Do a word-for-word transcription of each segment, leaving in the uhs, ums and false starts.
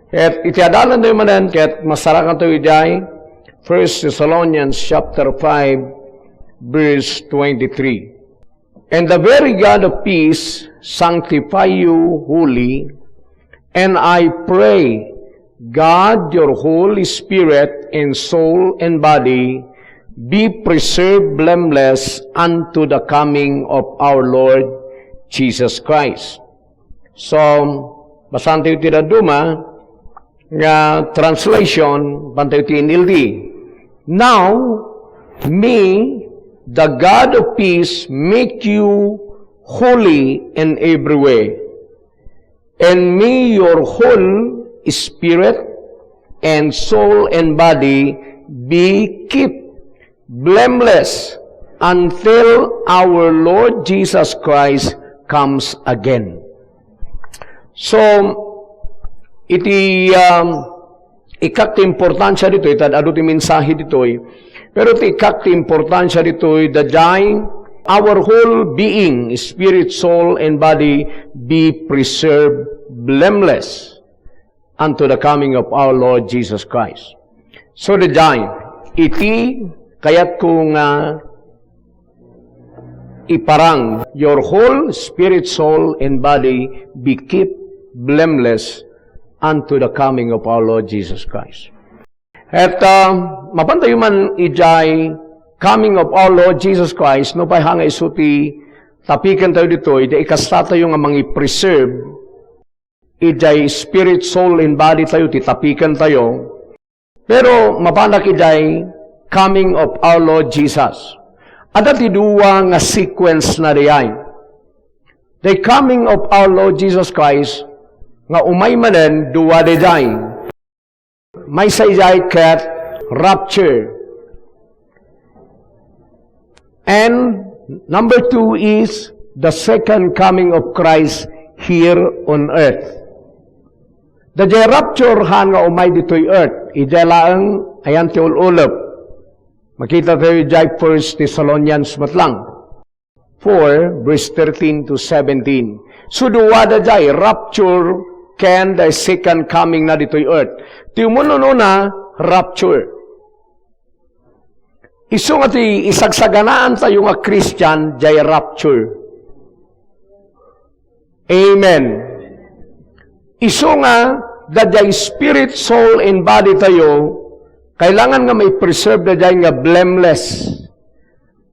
Ket iti adalantayo manen, ket masarakantayo idiay First Thessalonians chapter five, verse twenty-three. "And the very God of peace sanctify you wholly, and I pray, God, your whole spirit and soul and body be preserved blameless unto the coming of our Lord Jesus Christ." So, basaantayo ti dadduma nga translation, basaantayo ti N L T. "Now, may the God of peace make you holy in every way, and may your whole spirit and soul and body be kept blameless until our Lord Jesus Christ comes again." So, iti, um, ikkak ti importansya ditoy, ta adu ti mensahe ditoy, pero ti ikkak ti importansya ditoy, daydiay, our whole being, spirit, soul, and body, be preserved blameless unto the coming of our Lord Jesus Christ. So, daydiay, iti kayatko nga iparang, your whole spirit, soul, and body be kept blameless unto the coming of our Lord Jesus Christ. Ket, ah, mapantayo man idiay coming of our Lord Jesus Christ, nupay ha nga isu ti tapikentayo ditoy, di kastatayo nga mangi-preserve idiay spirit, soul, and body tayo, ti tapikentayo. Pero mapanak idiay coming of our Lord Jesus. Adda ti dua nga sequence na diay. The coming of our Lord Jesus Christ, nga umay manen dua diay. Maysa idiay ket rapture. And number two is the second coming of Christ here on earth. Daydiay rapture haan nga umay ditoy earth, idiay laeng ayan ti ul-ulep. Makitatayo idiay First Thessalonians met lang, four, verse thirteen to seventeen. So, dua daydiay, rapture ken the second coming na ditoy earth. Ti umununa, rapture. Isu nga ti isagsaganaantayo nga Christian, diay rapture. Amen. Isu nga, daydiay spirit, soul, and body tayo, kailangan nga mai-preserve daydiay nga blameless.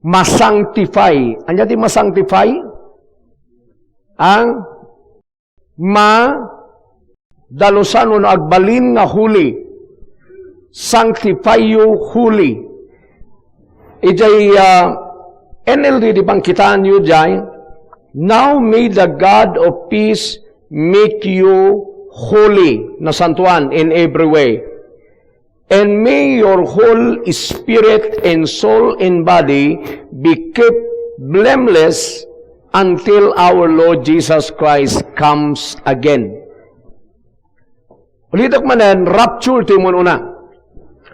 Ma-sanctify. Ania ti ma-sanctify? Ang ma- dalusan wenno agbalin nga holy. Sanctify you holy. Idiay, ah, N L T, di bangkitaenyo diay, "Now may the God of peace make you holy," nasantoan, "in every way. And may your whole spirit and soul and body be kept blameless until our Lord Jesus Christ comes again." Ulitek manen, rapture ti umun-una.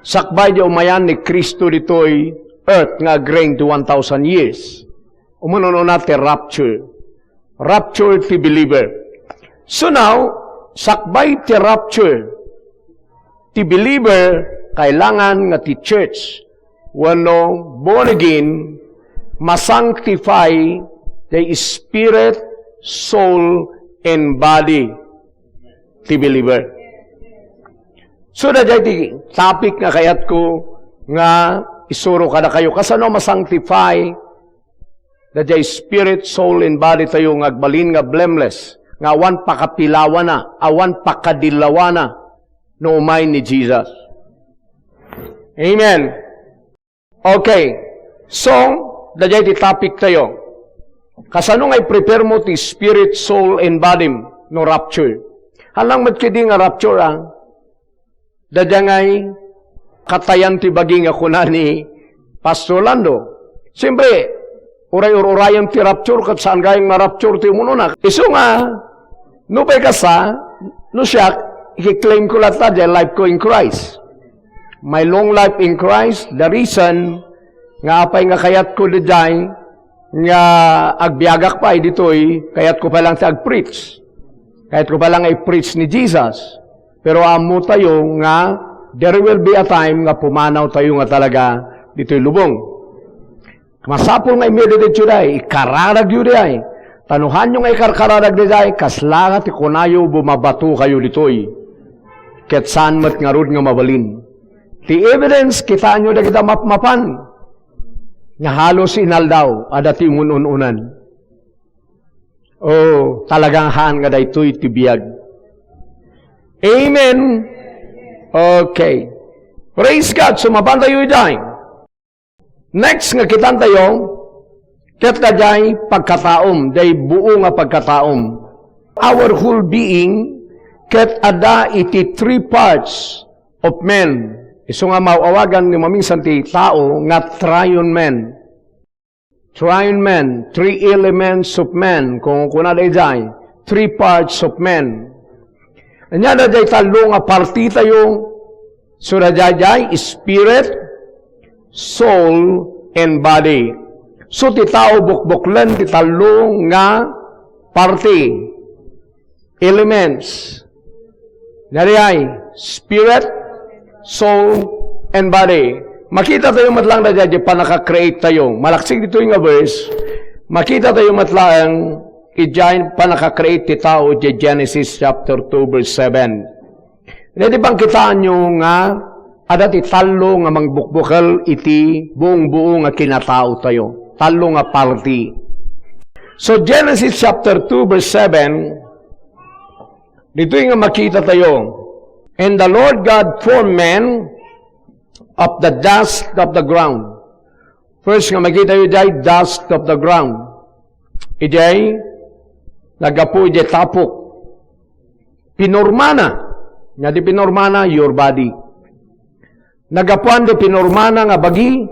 Sakbay ti umayan ni Cristo ditoy earth nga agreign ti one thousand years. Umun-una ti rapture. Rapture ti believer. So now, sakbay ti rapture, ti believer, kailangan nga ti church, wenno born again, ma-sanctify ti spirit, soul, and body ti believer. So, daydiay ti topic nga kayatko nga isuro kadakayo. Kasano ma-sanctify daydiay spirit, soul, and body tayo nga agbalin nga blameless, nga awan pakapilawana, awan pakadillawana no umay ni Jesus. Amen. Okay. So, daydiay ti topic tayo. Kasano nga i-prepare mo ti spirit, soul, and body no rapture? Haan lang met ketdi nga rapture, ah. Daydiay ngay katayan ti bagi nga kuna ni Pastor Lando. Siyempre, uray ur-urayem ti rapture, ket saan gayam nga rapture ti umununa. Isu nga, nupay kasta, no siak, ikiklaim ko latta, the life ko in Christ. My long life in Christ, the reason nga apay nga kayatko daydiay, nga agbiagak pay ditoy, kayatko pay lang ti agpreach. Kayatko pay lang nga i-preach ni Jesus. Pero ammotayo nga there will be a time nga pumanawtayo nga talaga ditoy lubong. Masapul nga i-meditate yu diay, ikararagyo diay. Ta no haanyo nga ikarkararag diay, kasla nga ti kunayo, bumabato kayo ditoy. Ket saan met ngarud nga mabalin. Ti evidence, kitaenyo dagita mapmapan nga halos inaldaw, adda ti umun-unan. Oh, talagang haan nga daytoy ti biag. Amen. Okay. Praise God. So, mapantayo idiay. Next nga kitantayo, ket adda diay pagkataom, diay buo nga pagkataom. Our whole being, ket adda iti three parts of man. Isu nga maaw-awagan nga maminsan ti tao nga triune man. Triune man, three elements of man, kung kunada idiay, three parts of man. Ania daydiay tallo nga partitayo, so daydiay spirit, soul, and body. So ti tao bukbuklen ti tallo nga parti, elements. Daydiay, spirit, soul, and body. Makitatayo met laeng daydiay pannaka-create tayo. Malaksid ditoy nga verse, makitatayo met laeng idiay pannaka-create ti tao idiay Genesis chapter two, verse seven. Daydiay pangkitaenyo nga adda ti tallo nga mangbukbukel iti buong-buo nga kinataotayo. Tallo nga parti. So, Genesis chapter two, verse seven, ditoy nga makitatayo, "And the Lord God formed man of the dust of the ground." First nga makitayo idiay dust of the ground. Idiay naggapu idiay tapok. Pinormana. Ania ti pinormana, your body. Naggapuan ti pinormana nga bagi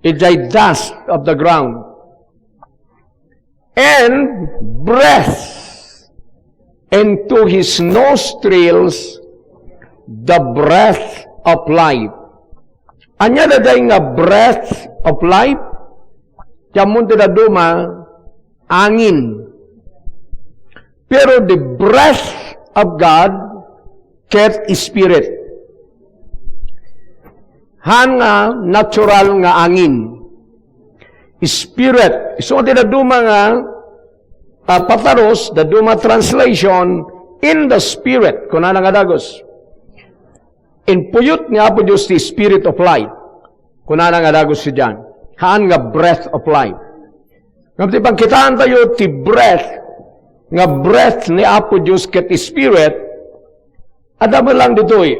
idiay dust of the ground. And breathed into his nostrils the breath of life. Ania daydiay nga breath of life? Ti ammon ti dadduma, angin. Pero the breath of God ket spirit. Haan nga natural nga angin. Spirit. Isu nga ti dadduma nga, ah, patarus, dadduma translation, "In the spirit," kunana nga dagus. Inpuyot ni Apo Dios ti spirit of life. Kunana nga dagus idiay. Haan nga breath of life. Ngem ti pangkitaentayo ti breath, nga breath ni Apo Dios ket spirit, adda met laeng ditoy.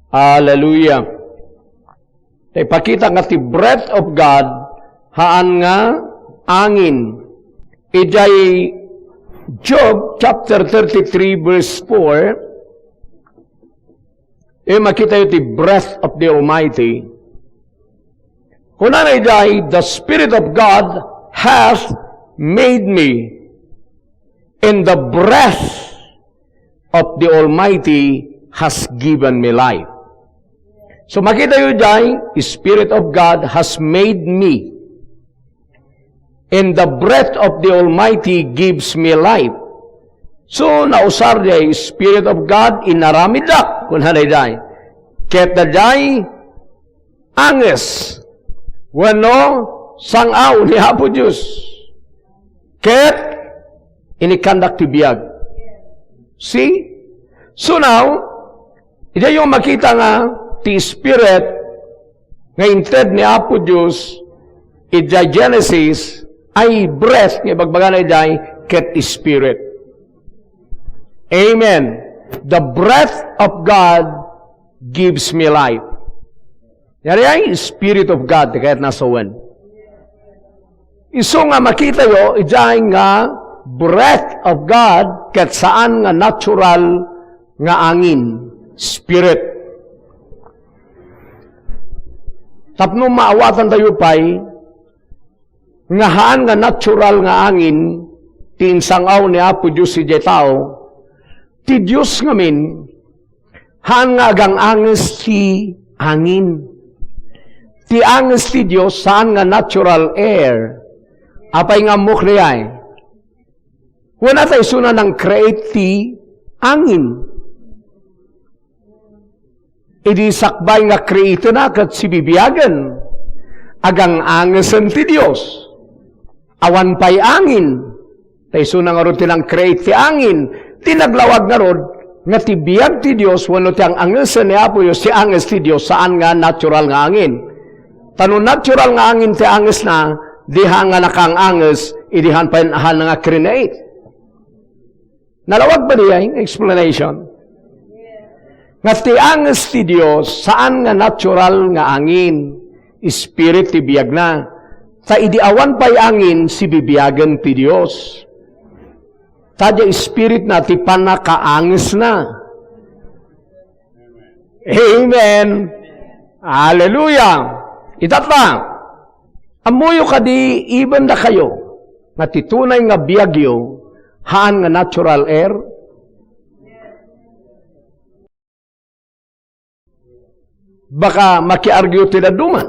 Hallelujah. Ta ipakita nga ti breath of God, haan nga angin. Idiay Job chapter thirty-three, verse four, eh, makitayo ti breath of the Almighty. Kunana idiay, "The Spirit of God hath made me, and the breath of the Almighty has given me life." So, makitayo idiay, "Spirit of God has made me, and the breath of the Almighty gives me life." So, nausar diay Spirit of God, inaramiddak, kunana idiay. Ket daydiay, anges, wenno sang-aw ni Apo Dios. Ket inikkandak ti biag. See? So now, idiay makita nga ti Spirit nga inted ni Apo Dios idiay Genesis ay breath nga ibagbagana idiay ket Spirit. Amen. The breath of God gives me life. Yari ay Spirit of God, kayat nasawen. Isu nga makitayo, idiay nga breath of God, ket saan nga natural nga angin, spirit. Tapno maawatantayo pay, nga haan nga natural nga angin ti insang-aw ni Apo Dios idiay tao, ti Dios ngamin, haan nga agang-anges ti angin. Ti anges ti Dios, saan nga natural air. Apay nga ammok dayay? Kuna ta isuna nang-create ti angin. Idi sakbay nga create-na ket sibibiagen, agang-angesen ti Dios. Awan pay angin. Ta isuna ngarud ti nang-create ti angin. Ti naglawag ngarud nga ti biag ti Dios wenno ti ang-angesen ni Apo Dios, ti anges ti Dios, saan nga natural nga angin. Ta no natural nga angin ti angesna, di haan nga nakaang-anges, idi haan pay, haan nga create. Nalawag ba diay nga explanation? Nga ti anges ti Dios, saan nga natural nga angin. Spirit ti biagna. Ta idi awan pay angin, sibibiagen ti Dios. Ta diay Spiritna ti pannakaangesna. Amen. Hallelujah. Itatta, ammoyo kadi, even dakayo, nga ti tunay nga biagyo, haan nga natural air? Baka makiargue ti dadduma.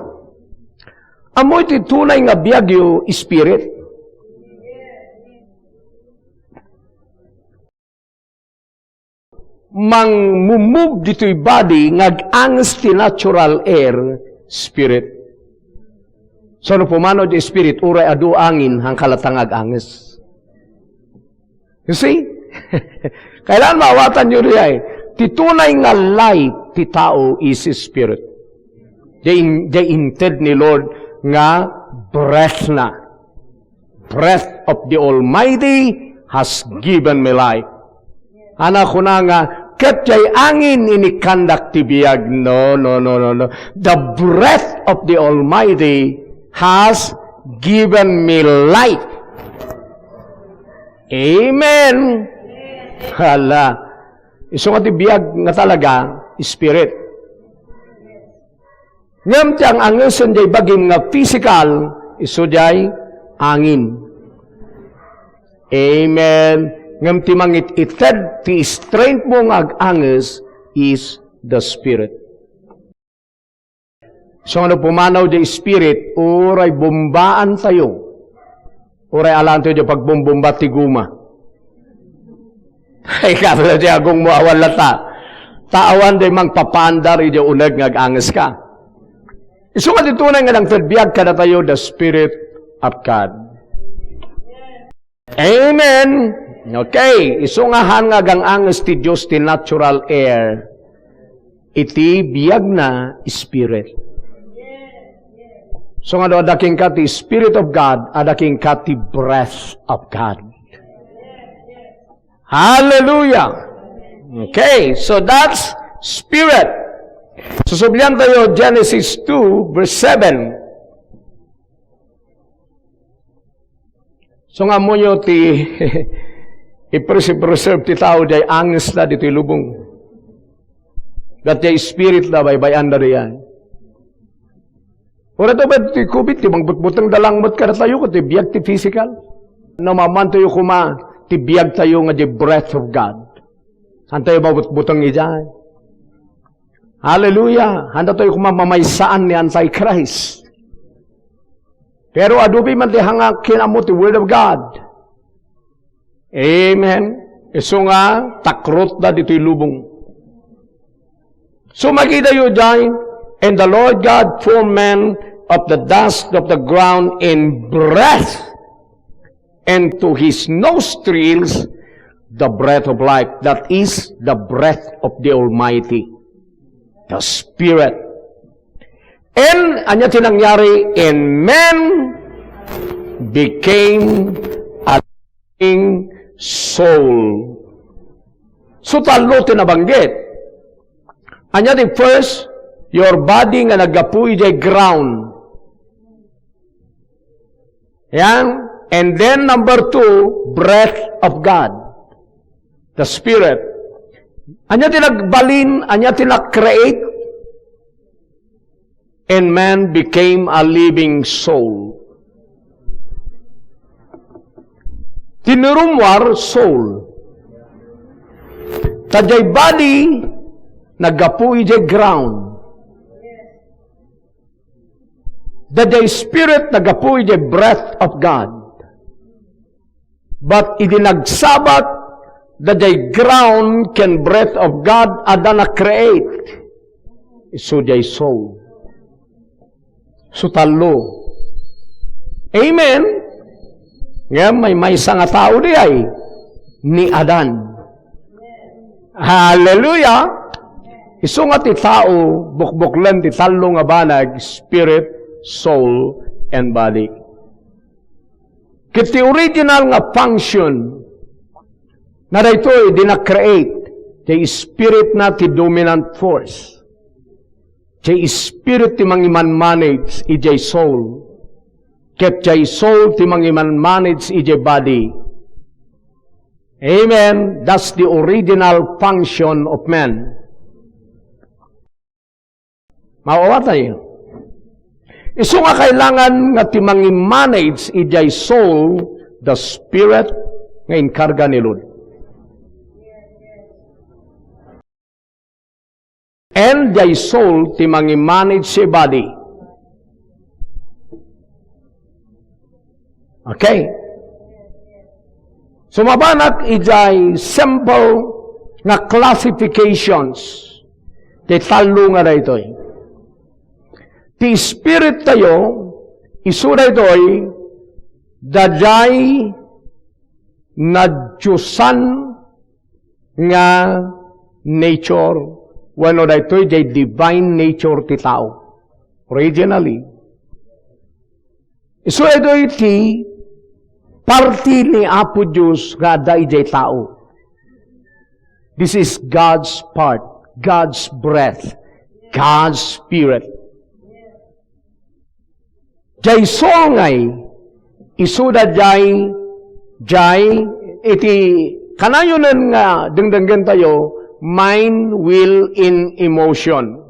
Ammoyo ti tunay nga biagyo, spirit. Mangmumove ditoy body nga ag-anges ti natural air, spirit. So, no pumanaw ti spirit, uray adu angin, haan ka latta nga ag-anges. You see? Kailangan maawatanyo diay. Ti tunay nga life ti tao is spirit. Diay in-, diay inted ni Lord nga breath na. Breath of the Almighty has given me life. Haan a kuna nga, ket diay angin inikkandak ti biag. No, no, no, no, no. The breath of the Almighty has given me life. Amen. Hala. Isu nga ti biag nga talaga, spirit. Ngem ti ang-angesen diay bagim nga physical, isu diay angin. Amen. Ngem ti mangit-ited ti strength mo nga ag-anges is the Spirit. So, no pumanaw diay Spirit, uray bombaan tayo. Uray alanto diay pagbombomba ti guma. Ay, kaso na ti agong mo awan lata. Ta awan diay mangpapaandar idiay uneg nga ag-anges ka. Isu nga ti tunay nga nangted biag kadatayo, the Spirit of God. Amen. Okay. Isu nga haan nga agang-anges ti Dios ti natural air. Iti biagna, Spirit. So nga no adda kenka ti Spirit of God, adda kenka ti breath of God. Hallelujah. Okay, so that's Spirit. Susublian tayo, Genesis two, verse seven. So nga ammoyo ti i-preserve, preserve ti tao, diay anges da ditoy lubong. Ket diay spirit da, baybay-an da diay. Uray to ba ti covid, ti mangbutbuteng da lang met kadatayo, ket ti biag ti physical. No, mamantayo koma, ti biag tayo nga diay breath of God. Saan tayo mabutbuteng idiay? Hallelujah! Handa tayo koma mamaysaan ni Antichrist. Pero adu pay man ti hanga kinammo ti Word of God. Amen. Isu nga takrot da ditoy lubong. So, makita yo diay, "And the Lord God formed man of the dust of the ground and breathed into his nostrils the breath of life." That is the breath of the Almighty, the Spirit. And, ania ti nangyari? And man became a living soul. So, tallo ti nabanggit. Ania ti first? Your body nga naggapu idiay ground. Yan. And then, number two, breath of God. The Spirit. Ania ti nagbalin? Ania ti nag-create? And man became a living soul. Ti narummuar, soul. Ta diay body, naggapu idiay ground. Daydiay Spirit naggapu idiay breath of God. But idi nagsabat, Daydiay ground ken breath of God adda na-create. Isu diay soul. Isu tallo. Amen? Ngem maymaysa nga tao diay, ni Adan. Hallelujah! Isu nga ti tao, bukbuklen ti tallo nga banag, spirit, soul, and body. Ket ti original nga function na daytoy, di na-create, ti spirit na ti dominant force. Ti spirit ti mangimanmanage idiay soul. Ket ti soul ti mangimanmanage idiay body. Amen. That's the original function of man. Maawatan. Isu nga kailangan nga ti mangimanage idiay soul, the spirit nga inkarga ni Lord. And diay soul ti mangimanage ti body. Okay? Sumabanak idiay simple nga classifications ti tallo nga daytoy. Ti spirit tayo, isu daytoy, daydiay nadiosan nga nature, wenno daytoy diay divine nature ti tao. Originally, isu daytoy ti parti ni Apo Dios nga adda idiay tao. This is God's part, God's breath, God's spirit. Diay soul ngay, isuda diay, diay iti kanayonen nga dengdenggen tayo, mind, will, and emotion.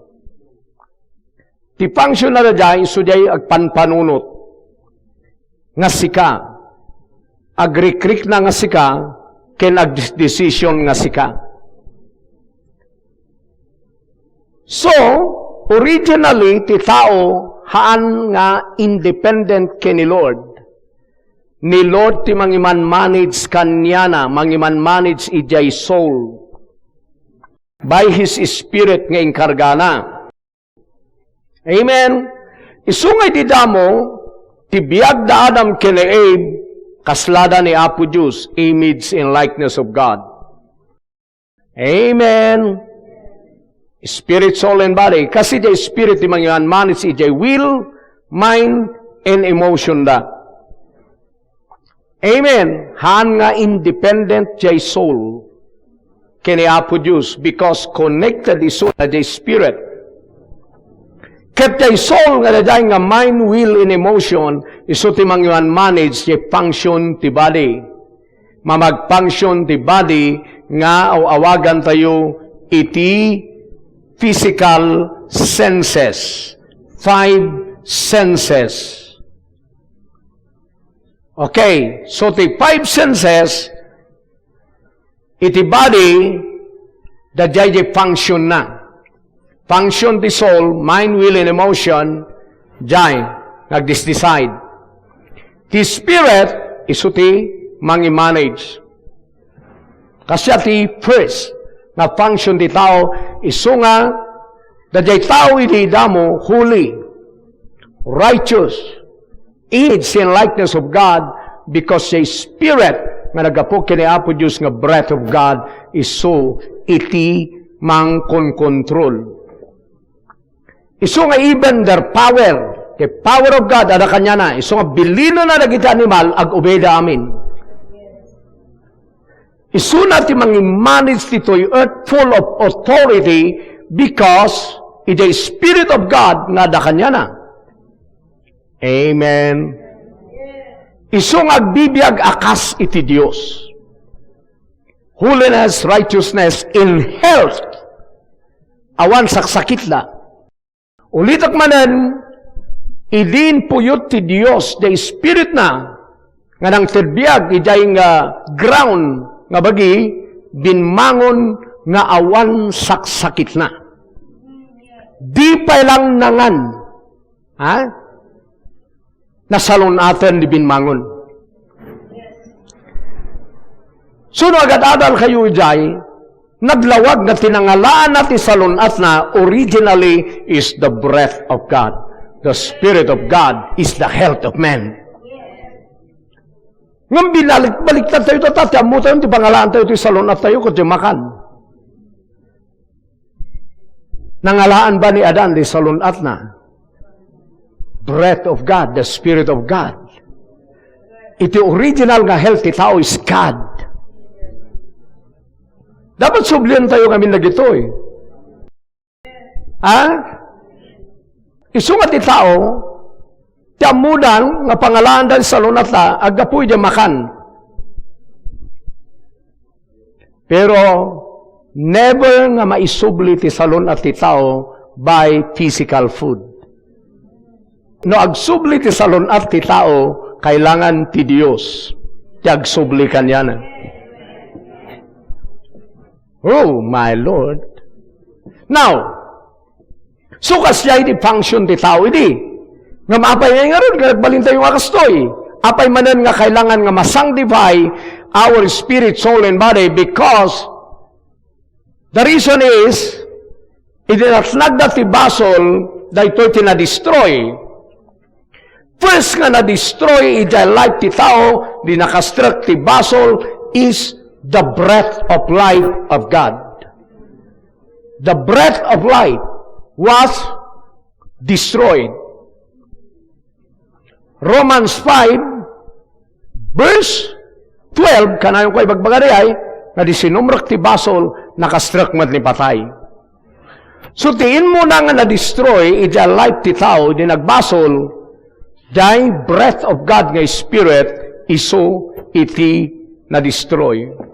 Ti function na diay, isu diay agpanpanunot nga sika, agrikrikna nga sika, ken agdesisyon nga sika. So, originally, ti tao haan nga independent ken ni Lord. Ni Lord ti mangimanmanage kaniana, mangimanmanage idiay soul. By His Spirit nga inkargana. Amen. Isu nga idi damo, ti biag da Adam ken ni Eve, kaslada ni Apo Dios, image and likeness of God. Amen. Spirit, soul, and body. Kasi diay spirit ti mangimanmanage idiay will, mind, and emotion da. Amen. Haan nga independent diay soul ken ni Apo Dios because connected isuna diay spirit. Ket diay soul nga daydiay nga mind, will, and emotion, isu ti mangimanmanage diay function ti body. Mamagfunction ti body nga aw-awagan tayo iti physical senses. Five senses. Okay, so ti five senses, iti body, daydiay diay function na. Function ti soul, mind, will, and emotion, diay, nagdesdeside. Ti spirit, isu ti mangimanage. Kasia ti first nga function ti tao, isu nga, daydiay tao iti damo, holy, righteous, image and likeness of God, because diay spirit nga naggapu ken ni Apo Dios nga breath of God, isu iti mangkonkontrol. Isu nga even their power, the power of God, ada kaniana, isu nga bilinenna dagiti animal, ag-obeyda amin. Isuna ti mangimanage ditoy earth full of authority because iti Spirit of God nga ada kaniana. Amen. Isu nga agbibiag a kas iti Dios. Holiness, righteousness, in health. Awan saksakitna. Ulitek manen, idi impuyot ti Dios diay Spiritna nga nangted biag idiay nga ground nga bagi, binmangon nga awan saksakitna. Di pay lang nangan, ha? Nasalun-aten di binmangon. So, no agad-adal kayo idiay, naglawag nga ti nangalaanna ti salun-atna originally is the breath of God. The Spirit of God is the health of man. Ngem binalik-baliktad tayo, tata, ti ammo tayo, ti pangalaan tayo, ti salun-at tayo, ket ti makan. Nangalaan ba ni Adan ti salun-atna? Breath of God, the Spirit of God. Iti original nga health ti tao is God. Dapat sublian tayo ngamin dagitoy. Ha? Isu nga ti tao, ti ammodan nga pangalaanda ti salun-atda, aggapu iti makan. Pero never nga maisubli ti salun-at ti tao by physical food. No agsubli ti salun-at ti tao, kailangan ti Dios ti agsubli kaniana. Oh, my Lord. Now, so, kasdiay ti function ti tao idi. Ngem apay ngay ngarud nga nagbalin tayo nga kastoy? Apay manen nga kailangan nga ma-sanctify our spirit, soul, and body? Because the reason is, idi natnagda ti basol, daytoy ti na-destroy. First nga na-destroy idiay life ti tao, di nakastrek ti basol, is the breath of life of God. The breath of life was destroyed. Romans five, verse twelve, kanayon ko ibagbaga diay, nga di sinumrek ti basol, nakastrek met ni patay. So, ti immuna nga na-destroy iti life ti tao, di nagbasol, diay breath of God nga Spirit, isu iti na-destroy.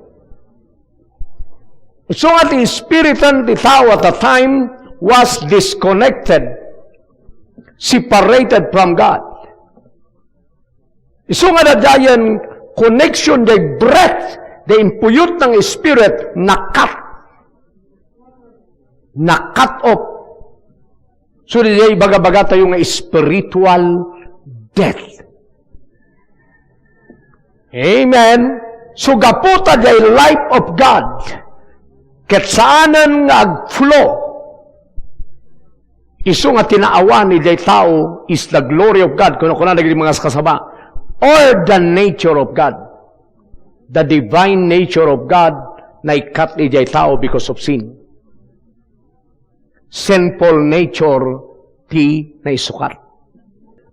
So nga ti spiritan ti tao at the time was disconnected, separated from God. Isu nga dadayan connection, the breath, the impuyot ng Spirit, nakat. Nakat off. So, di ibaga-baga tayo nga spiritual death. Amen. So, gapu ta diay life of God, ket saanen nga agflow. Isu nga tinaawan idiay tao is the glory of God. Kuno kuna dagiti mga kasaba, or the nature of God. The divine nature of God, naikkat idiay tao because of sin. Sinful nature ti naisukat.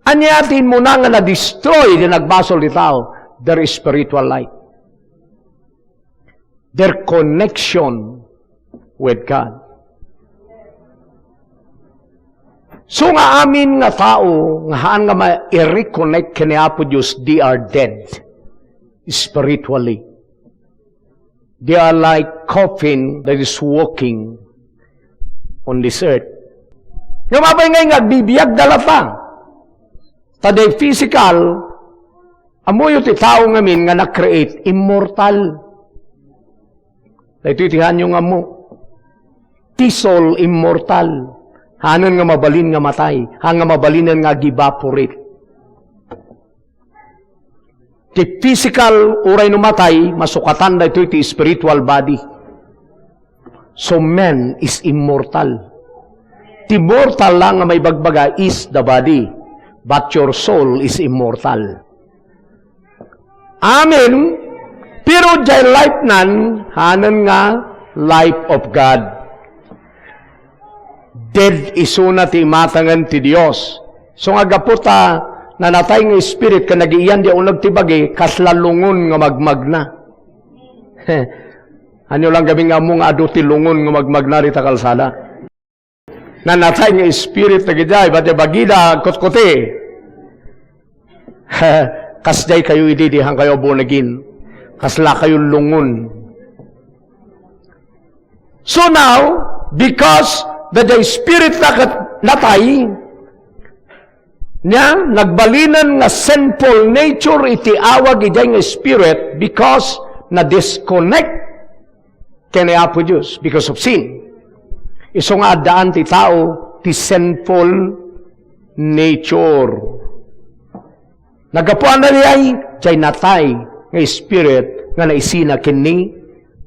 Ania ti immuna nga na-destroy ti nagbasol ti tao? Their spiritual life. Their connection with God. So nga amin nga tao nga haan nga ma-reconnect ken ni Apo Dios, they are dead spiritually. They are like coffin that is walking on this earth. Nga mabay ngay nga agbibiag da latta. Ta diay physical, ammoyo ti tao ngamin nga na-create, immortal. Daytoy ti haanyo nga ammo. Ti soul, immortal. Hanen nga mabalin nga matay. Haan nga mabalinen nga ag-evaporate. Ti physical, uray no matay, masukatan daytoy ti spiritual body. So man is immortal. Ti mortal lang nga maibagbaga is the body, but your soul is immortal. Amen. Pero diay life nan, hanen nga life of God. Dead isuna ti imatangen ti Dios. So nga gapu ta nanatay nga spirit ken nagiiyan diay uneg ti bagi, kasla lungon nga magmagna. Ania lang gamin nga ammo nga adu ti lungon nga magmagna dita kalsada? Nanatay nga spirit dagidiay, bat diay bagida, kutkuti. Kasdiay kayo idi, di han kayo born again. Kasla kayo lungon. So now, because the, the spirit na kat-, natay, nia, nagbalinen nga sinful nature iti awag idiay nga spirit because na-disconnect ken ni Apo Dios because of sin. Isu nga addaan ti tao ti sinful nature. Naggapuan na diay, diay natay nga spirit nga naisina ken ni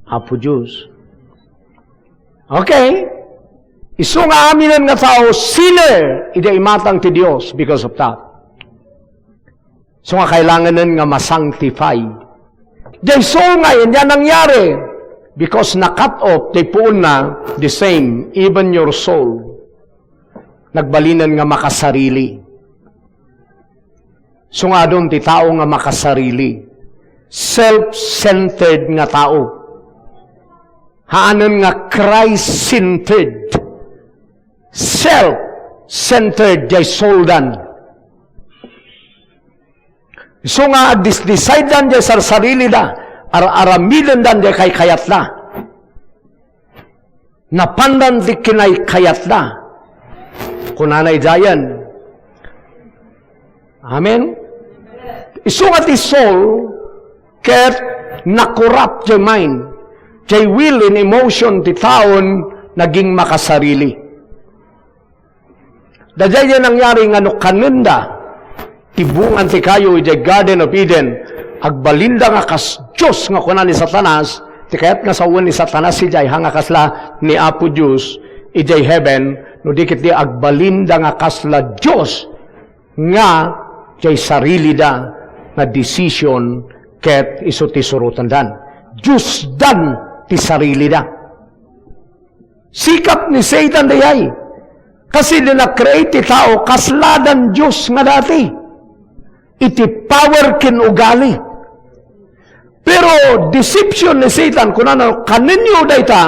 Apo Dios. Okay? Isu nga aminen nga tao, sinner, iti imatang ti Dios because of that. So nga kailanganen nga ma-sanctify. Jay soul nga, ania nangyari? Because na-cut off, jay puonna, the same, even your soul. Nagbalinen nga makasarili. So nga adun ti tao nga makasarili. Self-centered nga tao. Haanen nga Christ-centered. Self-centered jay souldan. Isu nga agdis-, decidedan jay sarsarilida, ar-, aramidendan jay kaykayatda. Napandan ti kinaykayatda. Kunana idiayen. Amen? Isu nga ti soul, ket nakorap jay mind, jay will and emotion ti taon naging makasarili. Daydiay nangyari nga no kanenda ti bungan ti kayo idiay Garden of Eden, agbalinda nga kas Dios nga kuna ni Satanas, ti kayat nga sawen ni Satanas idiay, ha nga kasla ni Apo Dios idiay heaven, no di ket di agbalinda nga kasla Dios nga jay sarilida nga decision ket isu ti surotendan. Diosdan ti sarilida. Sikap ni Satan dayay. Kasi di na-create ti tao, kasladan Dios nga dati. Iti power ken ugali. Pero deception ni Satan, kunana, "Kanenyo dayta,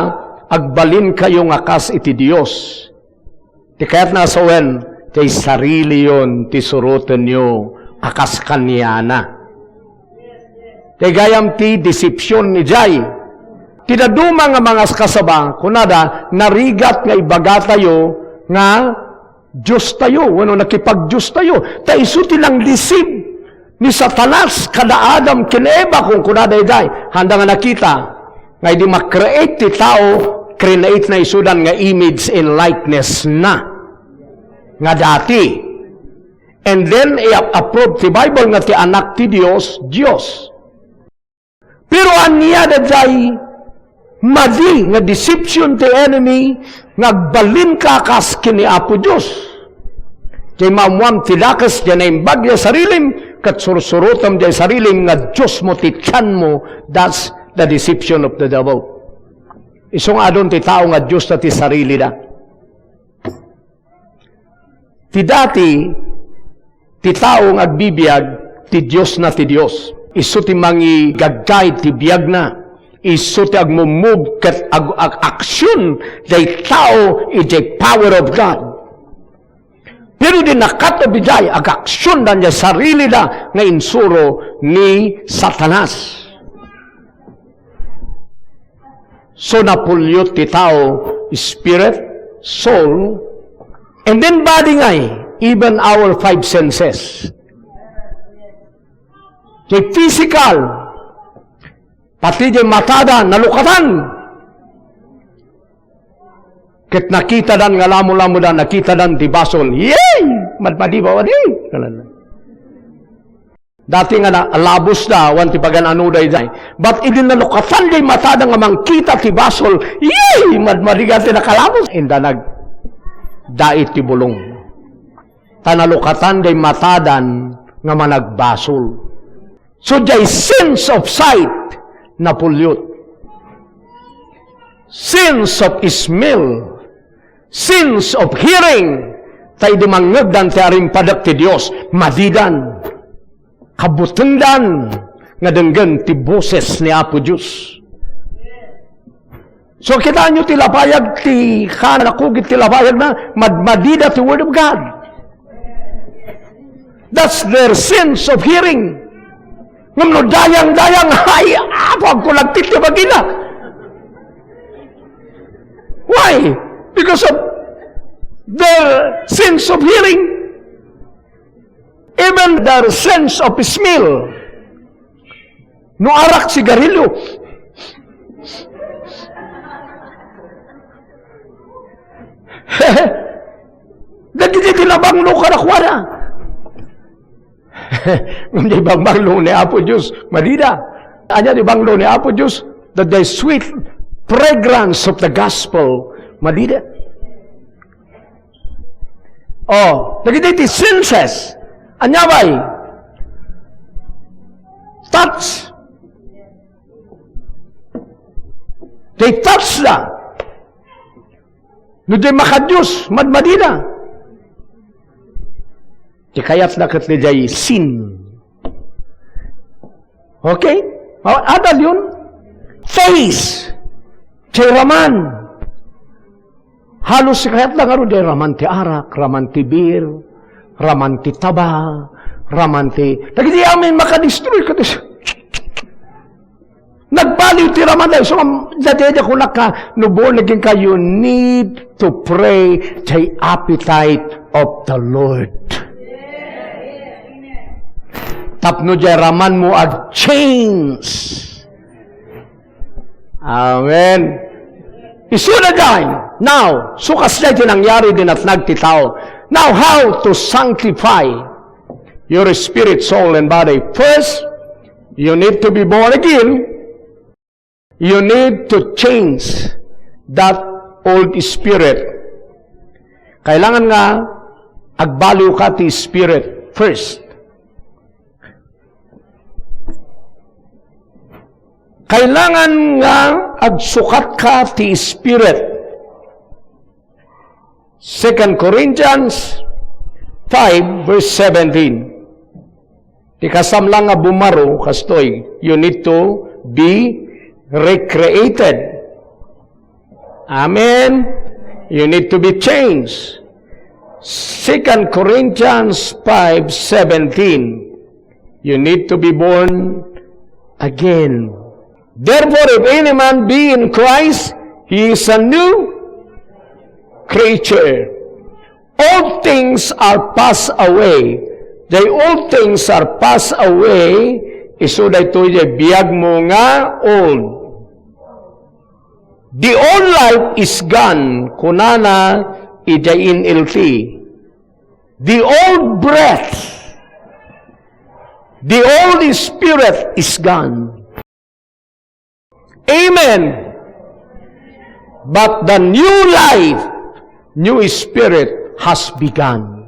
agbalinkayo nga kas iti Dios." Ti kayatna a sawen, ti sariliyon ti surotenyo a kas kaniana. Ti gayam ti deception idiay. Ti dadduma nga mangaskasaba, kunada, narigat nga ibagatayo nga Diostayo, wenno nakipagdiostayo. Ta isu ti nang-deceive ni Satanas kada Adam ken Eva, kunkunada idiay. Handa nga nakita nga idi ma-create ti tao, create na isudan nga image and likeness na nga dati. And then, i-approve ti Bible nga ti Anak ti Dios, Dios. Pero ania daydiay madi nga deception ti enemy nga agbalinka a kas ken ni Apo Dios? Diay maammoam ti dakes diay naimbag diay sarilim, ket sursurotem diay sarilim nga Diosmo ti tianmo, that's the deception of the devil. Isu nga adun ti tao nga Diosta ti sarilida. Ti dati, ti tao nga agbibiag, ti Diosna ti Dios. Isu ti mangi-guide ti biagna. Isu ti agmumove ket ag-, ag-action diay tao iti power of God. Pero di nakat-, idiay, agaksiondan diay sarilida nga insuro ni Satanas. So, napulyot ti tao, spirit, soul, and then body ngay, even our five senses. Ti physical, pati ti matada, nalukatan. Ket nakitadan nga lamo-lamoda, nakitadan ti basol. Yay! Madmadi ba, wadi? Dati nga na, labosda, wan ti pagan-anoda idiay. But idi nalukatan diay matada nga mangkita ti basol, yay! Madmadi nga ti nakalabos. Indanag, dait ti bulong. Ta nalukatan diay matadan nga managbasol. So, diay sense of sight, napulyot. Sense of smell, sense of hearing, ta idi mangngegdan ti arimpadek ti Dios, madidan, kabutengdan nga denggen ti boses ni Apo Dios. So, kitaenyo ti lapayag ti Hana, nakugit ti lapayagna, madmadida ti Word of God. That's their sense of hearing. Ngem no dayang-dayang, ay, Apo, agkulag ti bagina. Why? Because of their sense of hearing. Even their sense of smell. No arak, sigarilyo. Dagiti ti nabanglo kadakuada. Ngem diay bangbanglo ni Apo Dios, madida. Ania ti banglo ni Apo Dios? That the sweet fragrance of the gospel, madida. Oh, dagiti ti senses. Ania bay? Touch. They touch da. No di makadios, madmadida. Ti kayatna ket diay sin. Okay? O, adal yun. Taste. Diay raman. Halos kayatna ngarud diay raman ti arak, raman ti beer, raman ti taba, raman ti, dagiti amin makadestroy kadis. Nagbaliw ti raman da. So, am-, daydiay a kunak ka, no born again ka, you need to pray the appetite of the Lord. Tapno diay raman mo a change. Amen. Isu na diay. Now, so kasdiay ti nangyari di natnag ti tao. Now, how to sanctify your spirit, soul, and body? First, you need to be born again. You need to change that old spirit. Kailangan nga agbaliw ka ti spirit first. Kailangan nga agsukat ka ti spirit. Second Corinthians five, verse seventeen. Ti kasam lang nga bumaro, kastoy, you need to be recreated. Amen? You need to be changed. Second Corinthians five seventeen. You need to be born again. Therefore, if any man be in Christ, he is a new creature. All things are passed away. Diay all things are passed away. Isu daytoy diay biag mo nga old. The old life is gone, kunana idiay N L T. The old breath, the old spirit is gone. Amen. But the new life, new spirit has begun.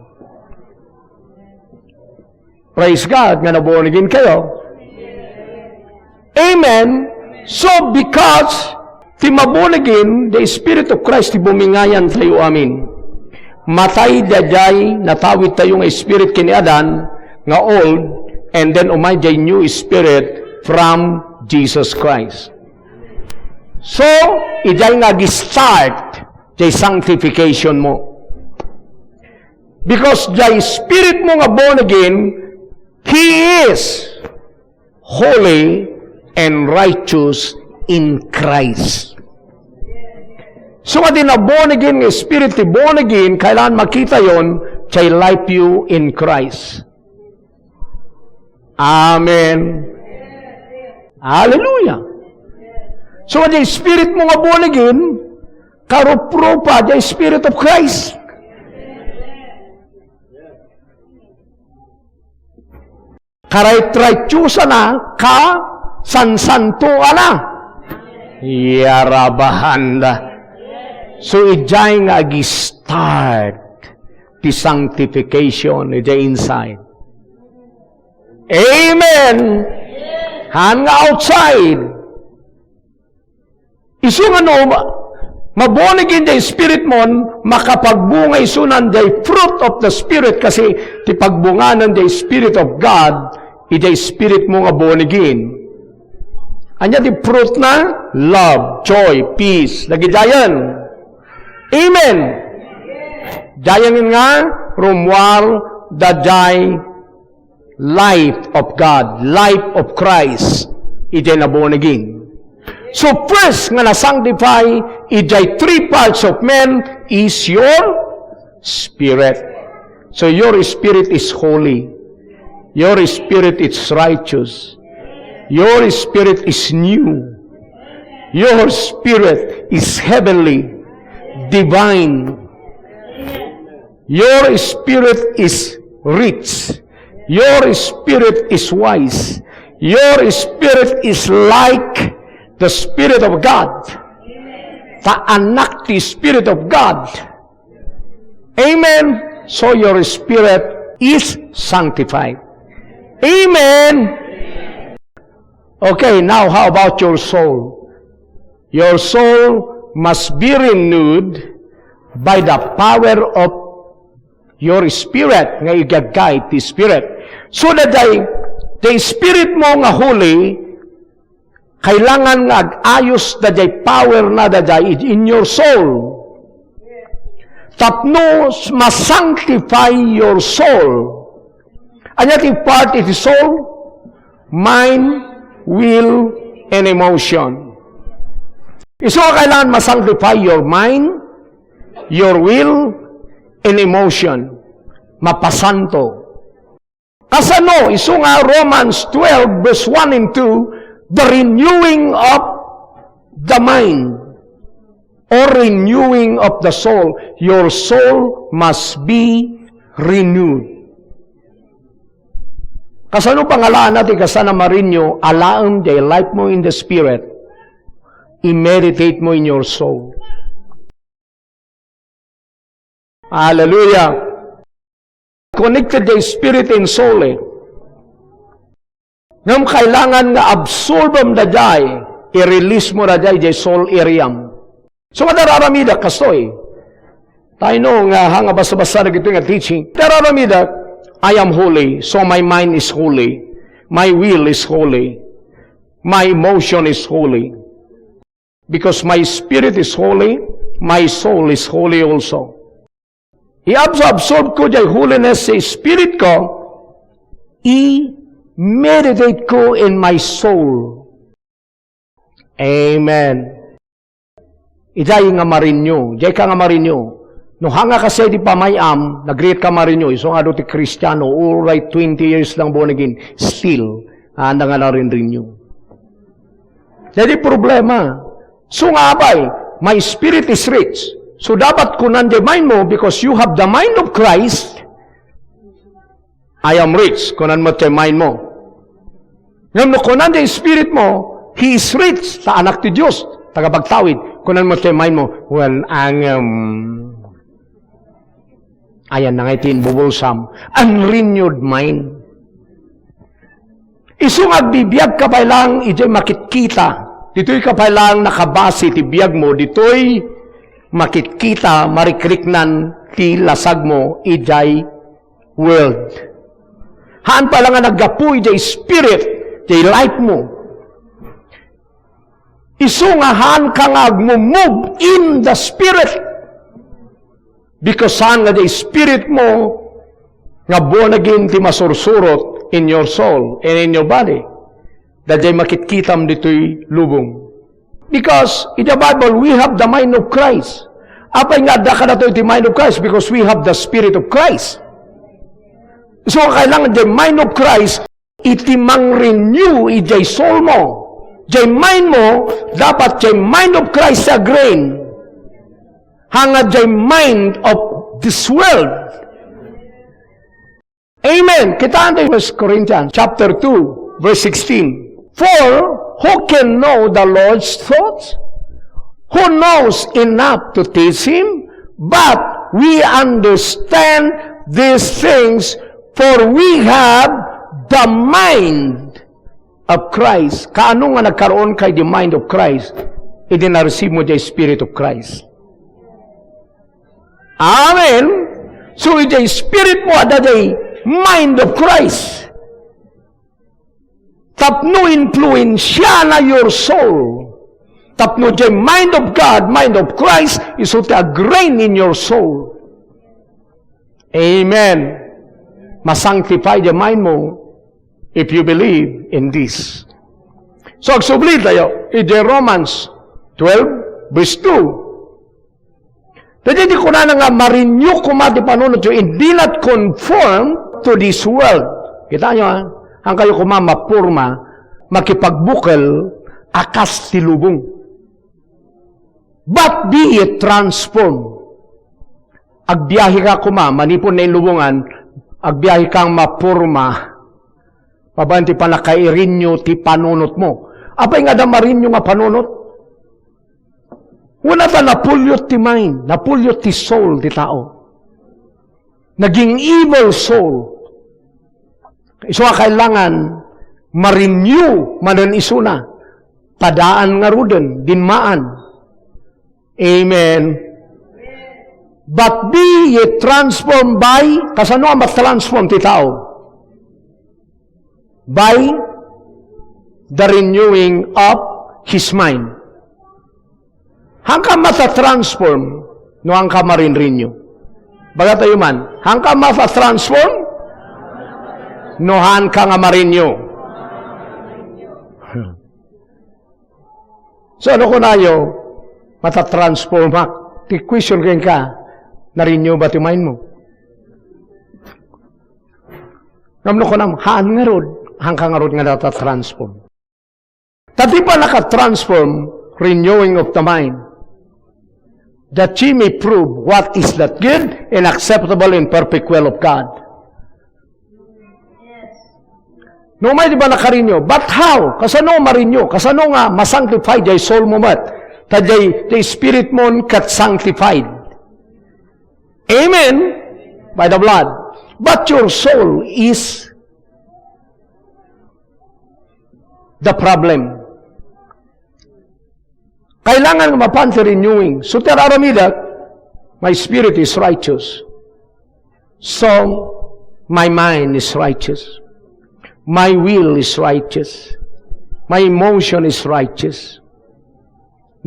Praise God nga na-born again kayo. Amen. So, because ti ma-born again, the Spirit of Christ, ti bumingayan tayo amin. Matay daydiay natawid tayo nga spirit ken ni Adan nga old, and then umay diay new spirit from Jesus Christ. So, idiay nga ag-start diay sanctification mo. Because diay spirit mo nga born again, He is holy and righteous in Christ. So, nga di na born again nga spirit ti born again, kailangan makita yon, diay life you in Christ. Amen. Hallelujah. So, nga diay spirit mo nga born again, karuprupa diay Spirit of Christ. Karaytraytiosana, kasansantoana. Yarabahanda. So, idiay nga ag-start ti sanctification idiay inside. Amen. Haan nga outside. Isu nga no ma-, ma-born again diay spirit mon, makapagbunga isunan diay fruit of the Spirit, kasi ti pagbunganan diay Spirit of God, idiay spirit mo nga born again. Ania ti fruit na? Love, joy, peace. Dagidiayen. Amen. Diayen nga, rummuar daydiay life of God, life of Christ, idiay na born again. So first nga na-sanctify idiay three parts of man is your spirit. So your spirit is holy. Your spirit is righteous. Your spirit is new. Your spirit is heavenly, divine. Your spirit is rich. Your spirit is wise. Your spirit is like the Spirit of God. Ta anak ti Spirit of God. Amen. So your spirit is sanctified. Amen. Okay, now how about your soul? Your soul must be renewed by the power of your spirit, nga igagay ti spirit. So that the, the spirit mo nga holy, kailangan nga ag-ayos daydiay power na daydiay in your soul. Tapno ma-sanctify your soul. Ania ti part iti soul? Mind, will, and emotion. Isu nga kailangan ma-sanctify your mind, your will, and emotion. Mapasanto. Kasano? Isu nga Romans twelve, verse one and two, the renewing of the mind or renewing of the soul. Your soul must be renewed. Kasano pangalaana ti kasana ma-renew? Alaem ti life mo in the spirit. I-meditate mo in your soul. Hallelujah. Connected the spirit and soul, eh. Ngem kailangan nga absorbem daydiay, i-release mo daydiay, jay soul area mo. So, nga dararamida, kastoy. Tayo nga, ha, nga basa-basa na gito nga teaching. Dararamida, I am holy, so my mind is holy. My will is holy. My emotion is holy. Because my spirit is holy, my soul is holy also. I-absorb ko jay holiness sa spirit ko, i-meditate ko in my soul. Amen. Ijay nga ma-renew, ijay ka nga ma-renew. No hanga kasi di pamay-am, nagriit ka ma-renew, isu nga adu ti Kristiano, uray twenty years lang born again, still, anda nga na-renew. Jadi problema. So nga abay, my spirit is rich. So dapat kunan di mind mo, because you have the mind of Christ, I am rich, kunan mo ti mind mo. Ngem no kunan di spirit mo, he is rich, ta anak ti Dios, tagapagtawid, kunan mo ti mind mo, well, angem. Ayan na nga iti imbubulsam. Unrenewed mind. Isu nga agbibiag ka pay lang, ijay makitkita. Ditoy ka pay lang nakabase ti biag mo, ditoy makitkita, marikriknan ti lasag mo, ijay world. Haan pay lang nga naggapu, ijay spirit, ijay life mo. Isu nga haan ka nga agmumove in the Spirit. Because saan nga di spirit mo nga born again ti masursurot in your soul and in your body. Daydiay makitkitam ditoy lubong. Because in the Bible, we have the mind of Christ. Apay nga adda kadatoy ti mind of Christ? Because we have the Spirit of Christ. So, kailangan the mind of Christ, iti mang-renew ijay soul mo. Jay mind mo, dapat jay mind of Christ a grain. Hanga jay mind of this world. Amen. Kita natin First Corinthians chapter two, verse sixteen. For who can know the Lord's thoughts? Who knows enough to teach him? But we understand these things, for we have the mind of Christ. Kaano nga nagkaroon ka iti mind of Christ? Idi na-receive mo jay Spirit of Christ. Amen. So, iti spirit mo, adda jay mind of Christ. Tapno influensiana your soul. Tapno jay mind of God, mind of Christ, isu ti a-grain in your soul. Amen. Ma-sanctify the mind mo if you believe in this. So, agsubli tayo, iti Romans twelve, verse two. Daydiay ti kunana nga, ma-renew koma ti panunotyo, and be not conformed to this world. Kita nyo, ha? Haan kayo koma maporma, makipagbukel, a kas ti lubong. But be ye transformed. Agbiahe ka koma, manipud nailubongan, agbiahe kang maporma. Babaen ti pannaka-renew ti panunotmo. Apay nga adda ma-renew nga panunot? Wen ta napuliot ti mind, napuliot ti soul ti tao. Naging evil soul. Isu a kailangan ma-renew manen isuna. Padaan ngaruden, dinmaan. Amen. But be ye transformed by, kasano a ma-transform ti tao? By the renewing of his mind. Haanka mata-transform no haanka marin-renew. Baga tayo man, haanka mata-transform no haanka nga ma-renew. So, ano kunayo? Mata-transform ak. Ti question kenka, na-renew ba ti mind mo? Ngem no kunam, haan ngarud, haanka ngarud nga nata-transform. Ta ti pannaka-transform, renewing of the mind, that ye may prove what is that good and acceptable and perfect will of God. No, may di ba naka-renew? But how? Kasano ma-renew? Kasano nga ma-sanctify jay soul mo met? Ta jay, jay spirit mo ket sanctified. Amen? By the blood. But your soul is the problem. Kailangan nga mapan ti renewing. So, ti ar-aramidek, "My spirit is righteous. So, my mind is righteous. My will is righteous. My emotion is righteous."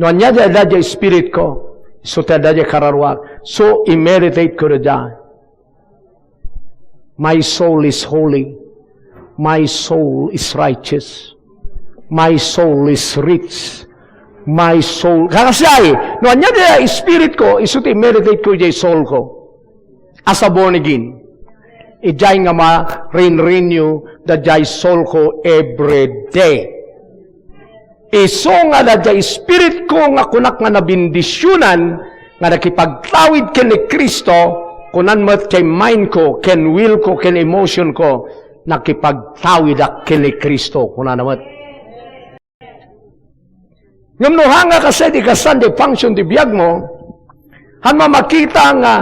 No ania ti adda jay spirit ko, isu ti adda jay kararuak. So, i-meditate ko daydiay. My soul is holy. My soul is righteous. My soul is rich. My soul, kakasiay, no ania ti spirit ko, isu ti meditate ko jay soul ko. As a born again. Idiay nga ma-renew daydiay soul ko every day. Isu nga daydiay spirit ko nga kunak nga nabendisionan nga nakipagtawid ken ni Cristo, kunan met ken mind ko, ken will ko, ken emotion ko, nakipagtawidak ken ni Cristo, kunana met. Ngem no haan nga kasdi kastan ti function ti biagmo, haan mamakita nga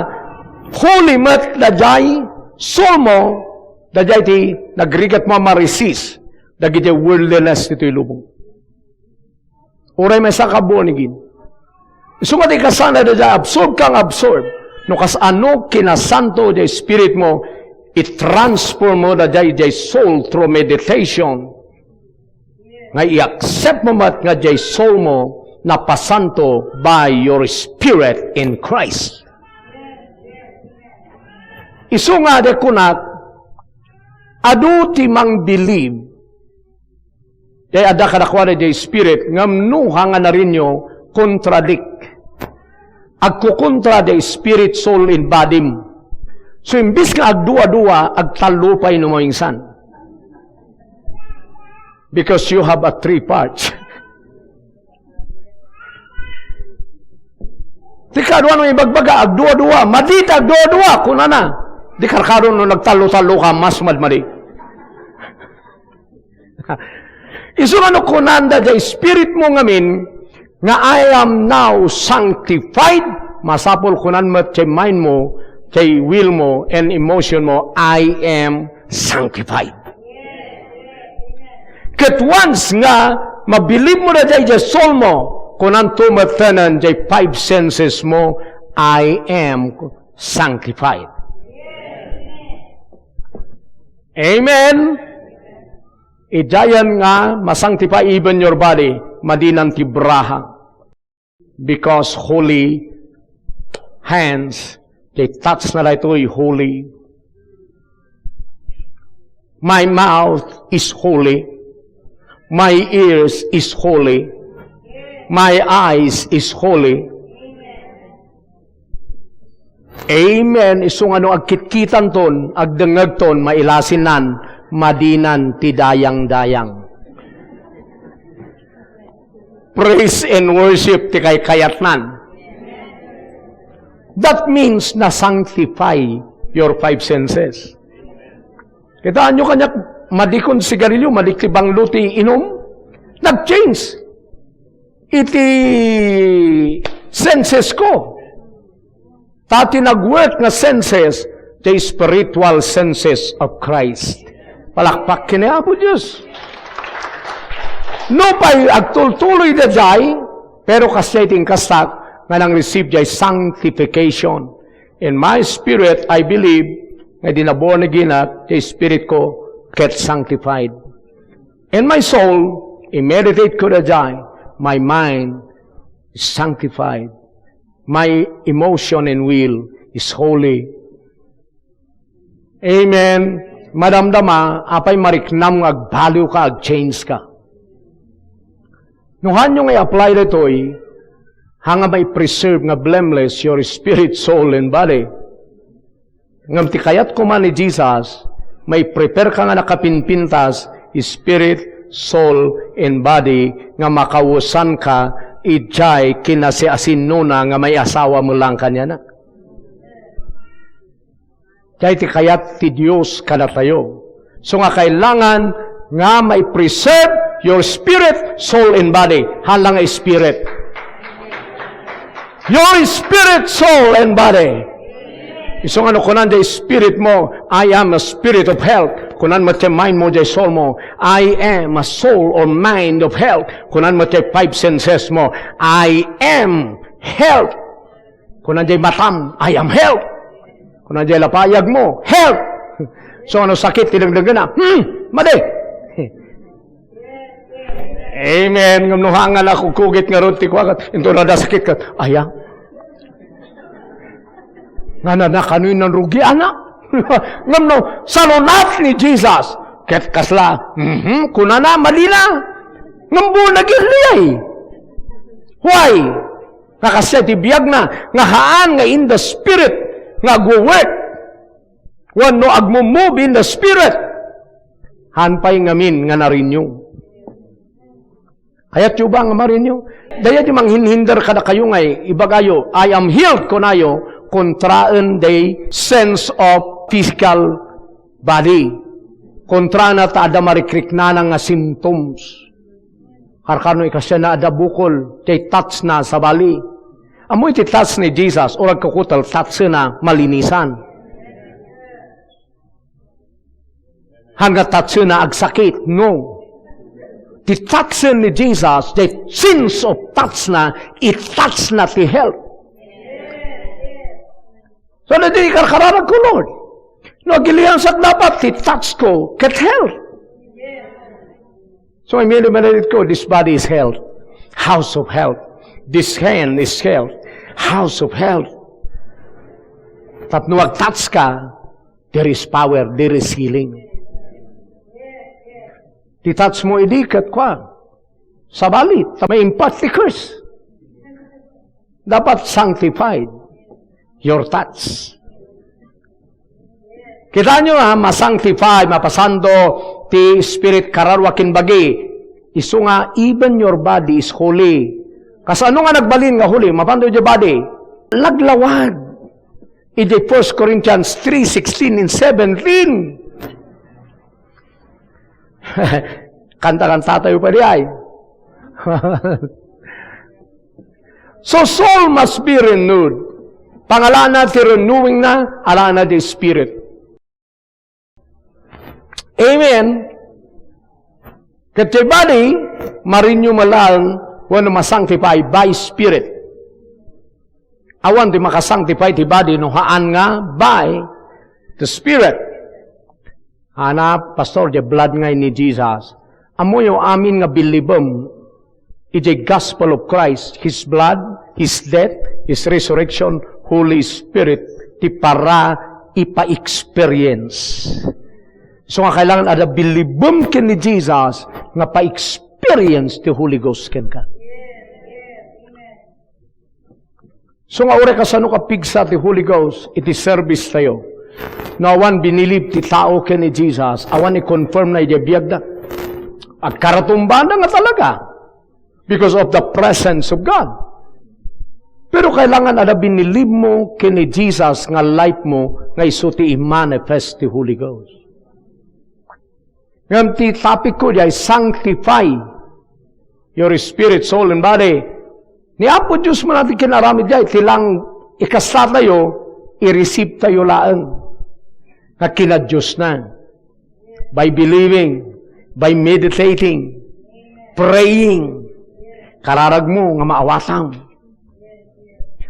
holy met daydiay soul mo, daydiay ti nagrigat mo a ma-resist dagiti worldliness ditoy lubong. Uray maysa ka born again. Isu nga ti kasana daydiay absorb kang absorb. No kasano kinasanto jay spirit mo, i-transform mo daydiay jay soul through meditation. Nga i-accept mo met nga jay soul mo napasanto by your spirit in Christ. Isu nga di kunak, adu ti mangbilib. Jay adda kadakuada jay spirit, ngem no haan nga na-renew, contradict. Agkukontra jay spirit, soul, and body. So, imbes nga agdua-dua, agtallo pay no maminsan. Because you have a three parts. Ti kadua no ibagbaga, agdua-dua. Madi ti agdua-dua, kunana. Di karkaro no nagtallo-tallo ka, mas madmadi. Isu nga no kunanda jay spirit mo ngamin, nga, "I am now sanctified," masapul kunan met jay mind mo, jay will mo, and emotion mo, "I am sanctified." Ket once nga mabilib mo daydiay jay soul mo, kunanto met tenen jay five senses mo, "I am sanctified." Amen. Idiayen nga ma-sanctify even your body, madinan ti braha. Because holy hands, they touch na daytoy holy. My mouth is holy. My ears is holy. My eyes is holy. Amen. Isu nga no agkitkitanton, agdengngegton, mailasinnan, madinan ti dayang-dayang. Praise and worship ti kaykayatnan. That means na-sanctify your five senses. Kitaenyo kaniak, Madikon sigarilyo, madi ti banglo ti inum. Nag-change iti senses ko. Ta ti nag-work nga senses, the spiritual senses of Christ. Palakpak ken ni Apo Dios. Nupay agtultuloy daydiay, pero kasdiay ti inkastak nga nang-receive diay sanctification. In my spirit, I believe, nga idi naborn again ak, ti spirit ko ket sanctified. And my soul, i-meditate ko daydiay, my mind is sanctified. My emotion and will is holy. Amen. Madamdama, apay mariknam nga agbaliw ka, ag-change ka. No hanyo nga i-apply daytoy, ha nga mai-preserve nga blameless your spirit, soul, and body. Ngem ti kayat koma ni Jesus, mai-prepare ka nga nakapinpintas, spirit, soul, and body, nga makawesan ka idiay kinasiasinnona nga maiasawa met laeng kaniana. Diay ti kayat ti Dios kadatayo. So nga kailangan nga mai-preserve your spirit, soul, and body. Hala nga spirit. Your spirit, soul, and body. Isu nga no kunan diay spirit mo, "I am a spirit of health." Kunan met diay mind mo, diay soul mo, "I am a soul or mind of health." Kunan met diay five senses mo, "I am health." Kunan diay matam, "I am health." Kunan diay lapayag mo, "Health." So, ano sakit ti dengdenggenna? Hmm, madi. Amen. Ngem no haan nga nakukugit ngarud ti kuakat, inton adda sakit kat, "Aya? Nga na, nakano yung nanrugi, anak?" Ngem no, salunat ni Jesus, ket kasla, mhm, kunana, madi na. Ngem born again diay. Why? Nga kasdiay ti biagna, nga haan nga in the spirit nga agwo-work. Wenno agmo-move in the spirit. Haan pay ngamin nga na-renew. Kayatyo ba nga ma-renew? Dayta ti manghinhinder kadakayo nga ibagayo, "I am healed," kunayo, kontraen diay sense of physical body. Kontrana ta adda marikriknana nga symptoms. Karkarno ikasianna adda bukol, ti touch na sabali. Ammo iti touch ni Jesus, uray kukutel, touch na malinisan. Haan nga touch na agsakit, no. Ti touch ni Jesus, the sense of touch na, it touch na ti health. So, na di karkararag ko, Lord. No, agiliansak dapat, ti touch ko, ket health. So, imili-, meditate ko, this body is health. House of health. This hand is health. House of health. Tapno ag-touch ka, there is power, there is healing. Ti touch mo idi ket kua, sabali, ta maimpact ti curse. Dapat sanctified your touch. Kitaenyo, ha, ma-sanctify, mapasanto ti spirit, kararua ken bagi. Isu nga, even your body is holy. Kasano nga nagbalin nga holy? Mapanto diay body. Laglawag. Iti First Corinthians three sixteen and seventeen. Kanta-kantatayo pay diay. So, soul must be renewed. Pangalana ti renewing na, alana ti spirit. Amen. Ket ti body, ma-renew met laeng wenno ma-sanctify by spirit. Awan ti maka-sanctify ti body no haan nga by the Spirit. Ana, Pastor, the blood nga ni Jesus. Ammoyo amin nga billibem iti gospel of Christ, His blood, His death, His resurrection, Holy Spirit, ti para ipa-experience. So nga kailangan adda billibem ken ni Jesus nga pa-experience ti Holy Ghost kenka. So nga uray kasano ka pigsa ti Holy Ghost iti service tayo. No awan binilib ti tao ken ni Jesus, awan i-confirm na iti biagda. Agkaratumbanda nga talaga because of the presence of God. Pero kailangan adda binilib mo ken ni Jesus nga life mo nga isu ti i-manifest ti Holy Ghost. Ngem ti topic ko diay, sanctify your spirit, soul, and body. Ni Apo Dios man ti kinaramid diay, ti lang ikastatayo, i-receive tayo laeng. Nga kina Dios na. By believing, by meditating, praying, kararag mo nga maawatam.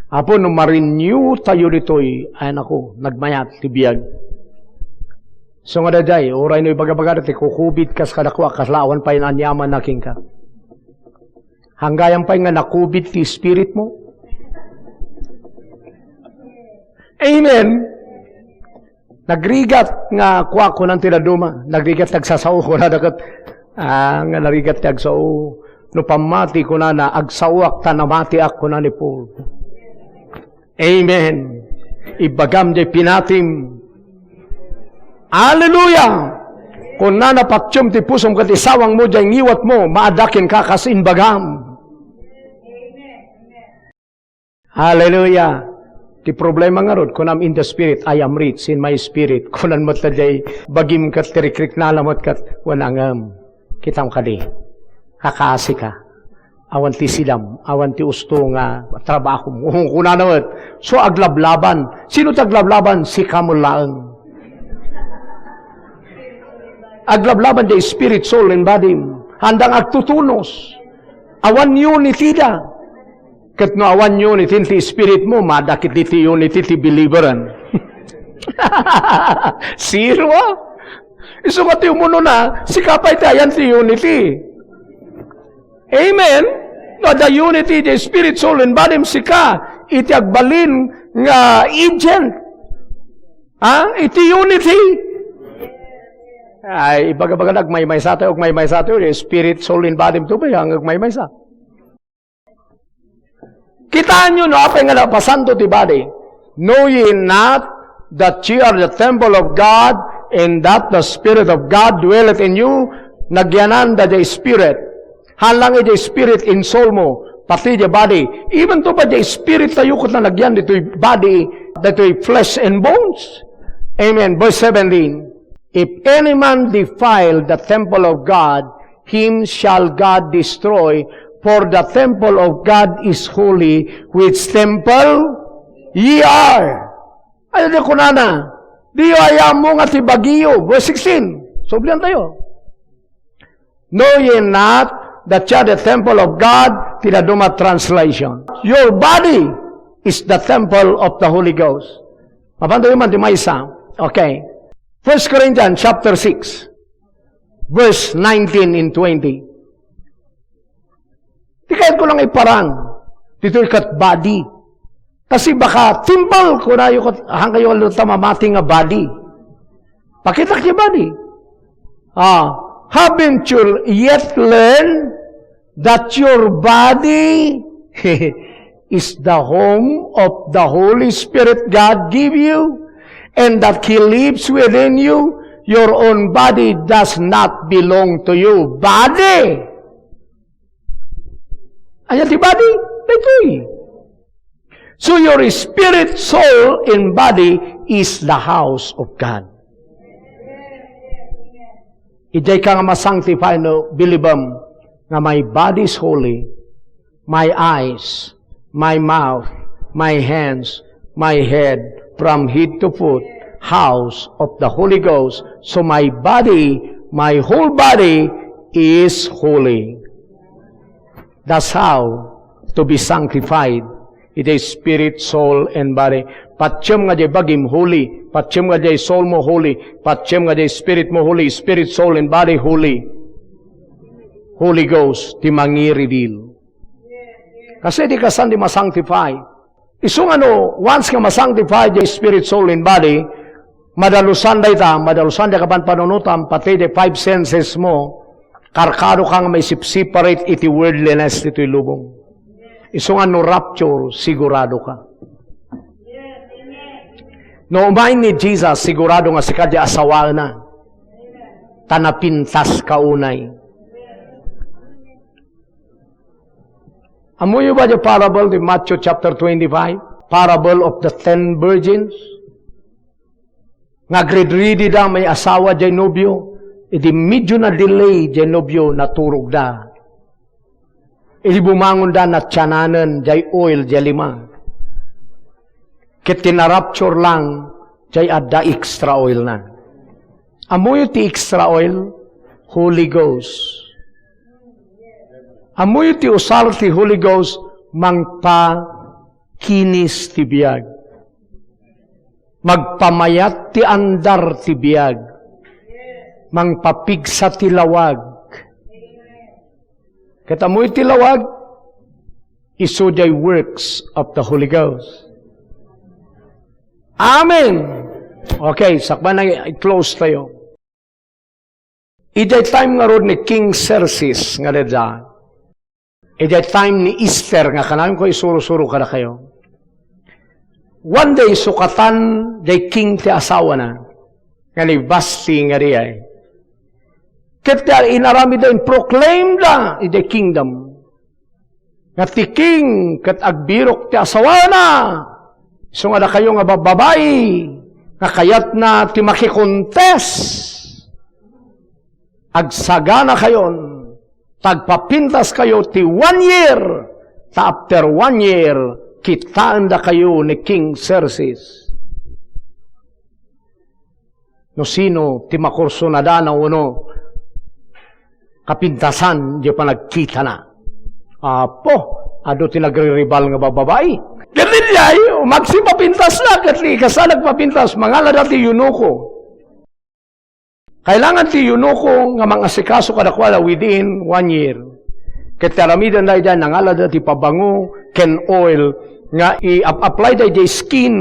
Apo, no ma-renew tayo ditoy, ay nako, nagmayat ti biag. So nga daydiay, uray no ibaga-baga ti kukubit kas kadakuak, kasla awan pay naanyaman na kenka. Hanggayan pay nga nakubit ti spirit mo. Amen. Nagrigat nga kua, kunan ti dadduma. Nagrigat ti agsasao, kunada ket, ah, nga narigat ti agsao. No pammati, kunana, "Agsaoak ta namatiak," kuna ni Paul. Amen. Ibagam diay pinatim. Hallelujah! Kunana, patiem ti pusom ket isawang mo diay ngiwat mo, maadda kenka kas imbagam. Hallelujah! Ti problema ngarud, kunam in the spirit, "I am rich in my spirit." Kunan met ta diay bagim ket ti rikriknana met ket wen angem. Kitam kadi, kakaasi ka. Awan ti sidam, awan ti usto nga trabahom. Kunana met, so aglablaban. Sino ti aglablaban? Sika met laeng. Aglablaban diay spirit, soul, and body. Handang agtutunos. Awan unity da. Ket no awan unity ti spirit mo, madakit ti unity ti believeran. Zero, ah. Isu nga ti umunona, sika pay ti ayan ti unity. Amen? No, the unity, the spirit, soul, and body, sika, iti agbalin nga agent. Ha? Iti unity. Ay, ibaga-baga, agmaymaysa tayo, agmaymaysa tayo, spirit, soul, and body, to ba, ang agmaymaysa. Kitaenyo no apay nga napasanto ti body? Know ye not that ye are the temple of God, and that the Spirit of God dwelleth in you? Nagyanan da diay spirit. Haan lang diay spirit in soul mo, pati diay body. Even to ba diay spirit tayo ket nagyan ditoy body, ditoy flesh and bones. Amen. Verse seventeen. If any man defile the temple of God, him shall God destroy, for the temple of God is holy, which temple ye are. Ay, di kunana, diyo ay ammo nga ti bagiyo. Verse sixteen. Sublian tayo. Know ye not that ye are the temple of God? Ti dadduma translation. Your body is the temple of the Holy Ghost. Mapantayo man ti maysa. Okay. First Corinthians chapter six, verse nineteen and twenty. Ti kayatko lang iparang, ditoy ket body. Kasi baka temple, kunayo ket, haan kayo ta mamati nga body. Pakitak ti body. Ah, haven't you yet learned that your body is the home of the Holy Spirit God give you, and that He lives within you? Your own body does not belong to you. Body! Ania ti body? Daytoy. So your spirit, soul, and body is the house of God. Idiay ka nga ma-sanctify no bilibem nga my body is holy, my eyes, my mouth, my hands, my head, from head to foot, house of the Holy Ghost. So my body, my whole body is holy. That's how to be sanctified. Iti spirit, soul, and body. Patiem nga diay bagim, holy. Patiem nga diay soul mo, holy. Patiem nga diay spirit mo, holy. Spirit, soul, and body, holy. Holy Ghost, ti mangiridil. Kasi di kasan ti ma-sanctify. Isu nga no, once nga ma-sanctify diay spirit, soul, and body, madalusan dayta, madalusan diay kapanpanunotam, pati diay five senses mo, karkaro ka nga maisip-separate iti worldliness ditoy lubong. Isu nga no rapture, sigurado ka. No umay ni Jesus, sigurado nga sika diay asawaenna. Ta napintas ka unay. Ammoyo ba diay parable ti Matthew chapter twenty-five? Parable of the ten virgins? Nga agridridi da may asawa diay nobio. Idi medyo na-delay jay nobio, naturogda. Idi bumangonda, natiananen jay oil jay lima. Ket ti na-rapture lang, jay adda extra oil na. Ammoyo ti extra oil? Holy Ghost. Ammoyo ti usar ti Holy Ghost? Mangpakinis ti biag. Magpamayat ti andar ti biag. Mangpapigsa ti lawag. Ket ammoyo ti lawag? Isu jay works of the Holy Ghost. Amen! Okay, sakbay na, i-close tayo. Idiay time ngarud ni King Xerxes nga dayta, idiay time ni Esther nga kanayon ko isuro-suro kadakayo. One day, sukatan jay king ti asawana, nga ni Vashti nga diay. Ket inaramidda, in-proclaimda idiay kingdom nga ti king ket agbirok ti asawana. Isu nga dakayo nga babbabai nga kayatna ti makikontes, agsaganakayon, tagpapintaskayo ti one year, ta after one year, kitaendakayo ni King Xerxes. No sino ti makursunadana wenno kapintasan diay panagkitana. Apo, adu ti nagriribal nga babbabai. Ket idiay, magsipapintasda, ket ti kasta nagpapintas, mangalada ti eunuko. Kailangan ti eunuko nga mangasikaso kadakuada within one year. Ket ti aramidenda idiay, nangalada ti pabango ken oil nga i-ap-applyda idiay skin.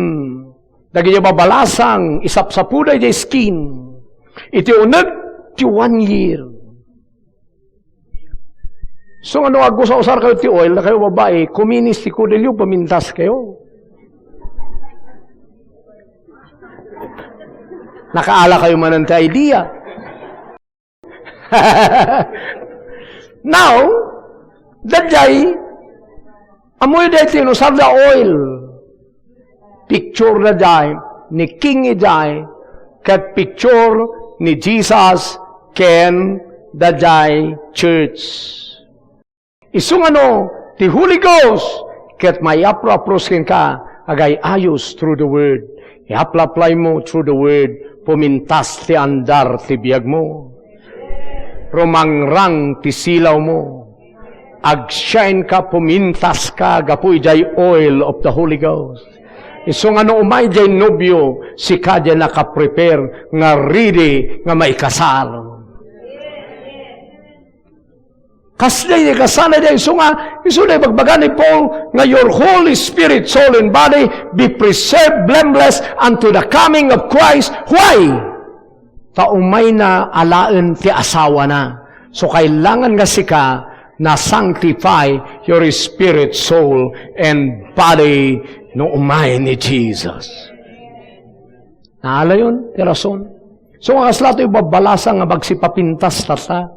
Dagiti babalasang, isapsapuda idiay skin. Iti uneg ti one year. So, nga no agusar-usarkayo ti oil, dakayo babbai, kuminis ti kudilyo, pamintaskayo. Nakaala kayo manen ti idea. Now, daydiay, ammoyo daytoy inusarda oil. Picture daydiay ni King idiay, ket picture ni Jesus ken daydiay church. Isu nga no, ti Holy Ghost ket maiapro-apros kenka, agay-ayos through the Word. Iapla-apply mo through the Word, pumintas ti andar ti biagmo. Rumangrang ti silawmo. Agshine ka, pumintas ka, gapu idiay oil of the Holy Ghost. Isu nga no umay diay nobio, sika diay nakaprepare nga ready nga maikasal. Kasdiay ti kasana diay, isu nga, isu diay ibagbaga ni Paul nga, "Your whole spirit, soul, and body be preserved blameless unto the coming of Christ." Why? Ta umayna alaen ti asawana. So, kailangan nga sika na-sanctify your spirit, soul, and body no umay ni Jesus. Naalayon ti rason. So, nga kasla toy babbalasang nga magsipapintas tatta.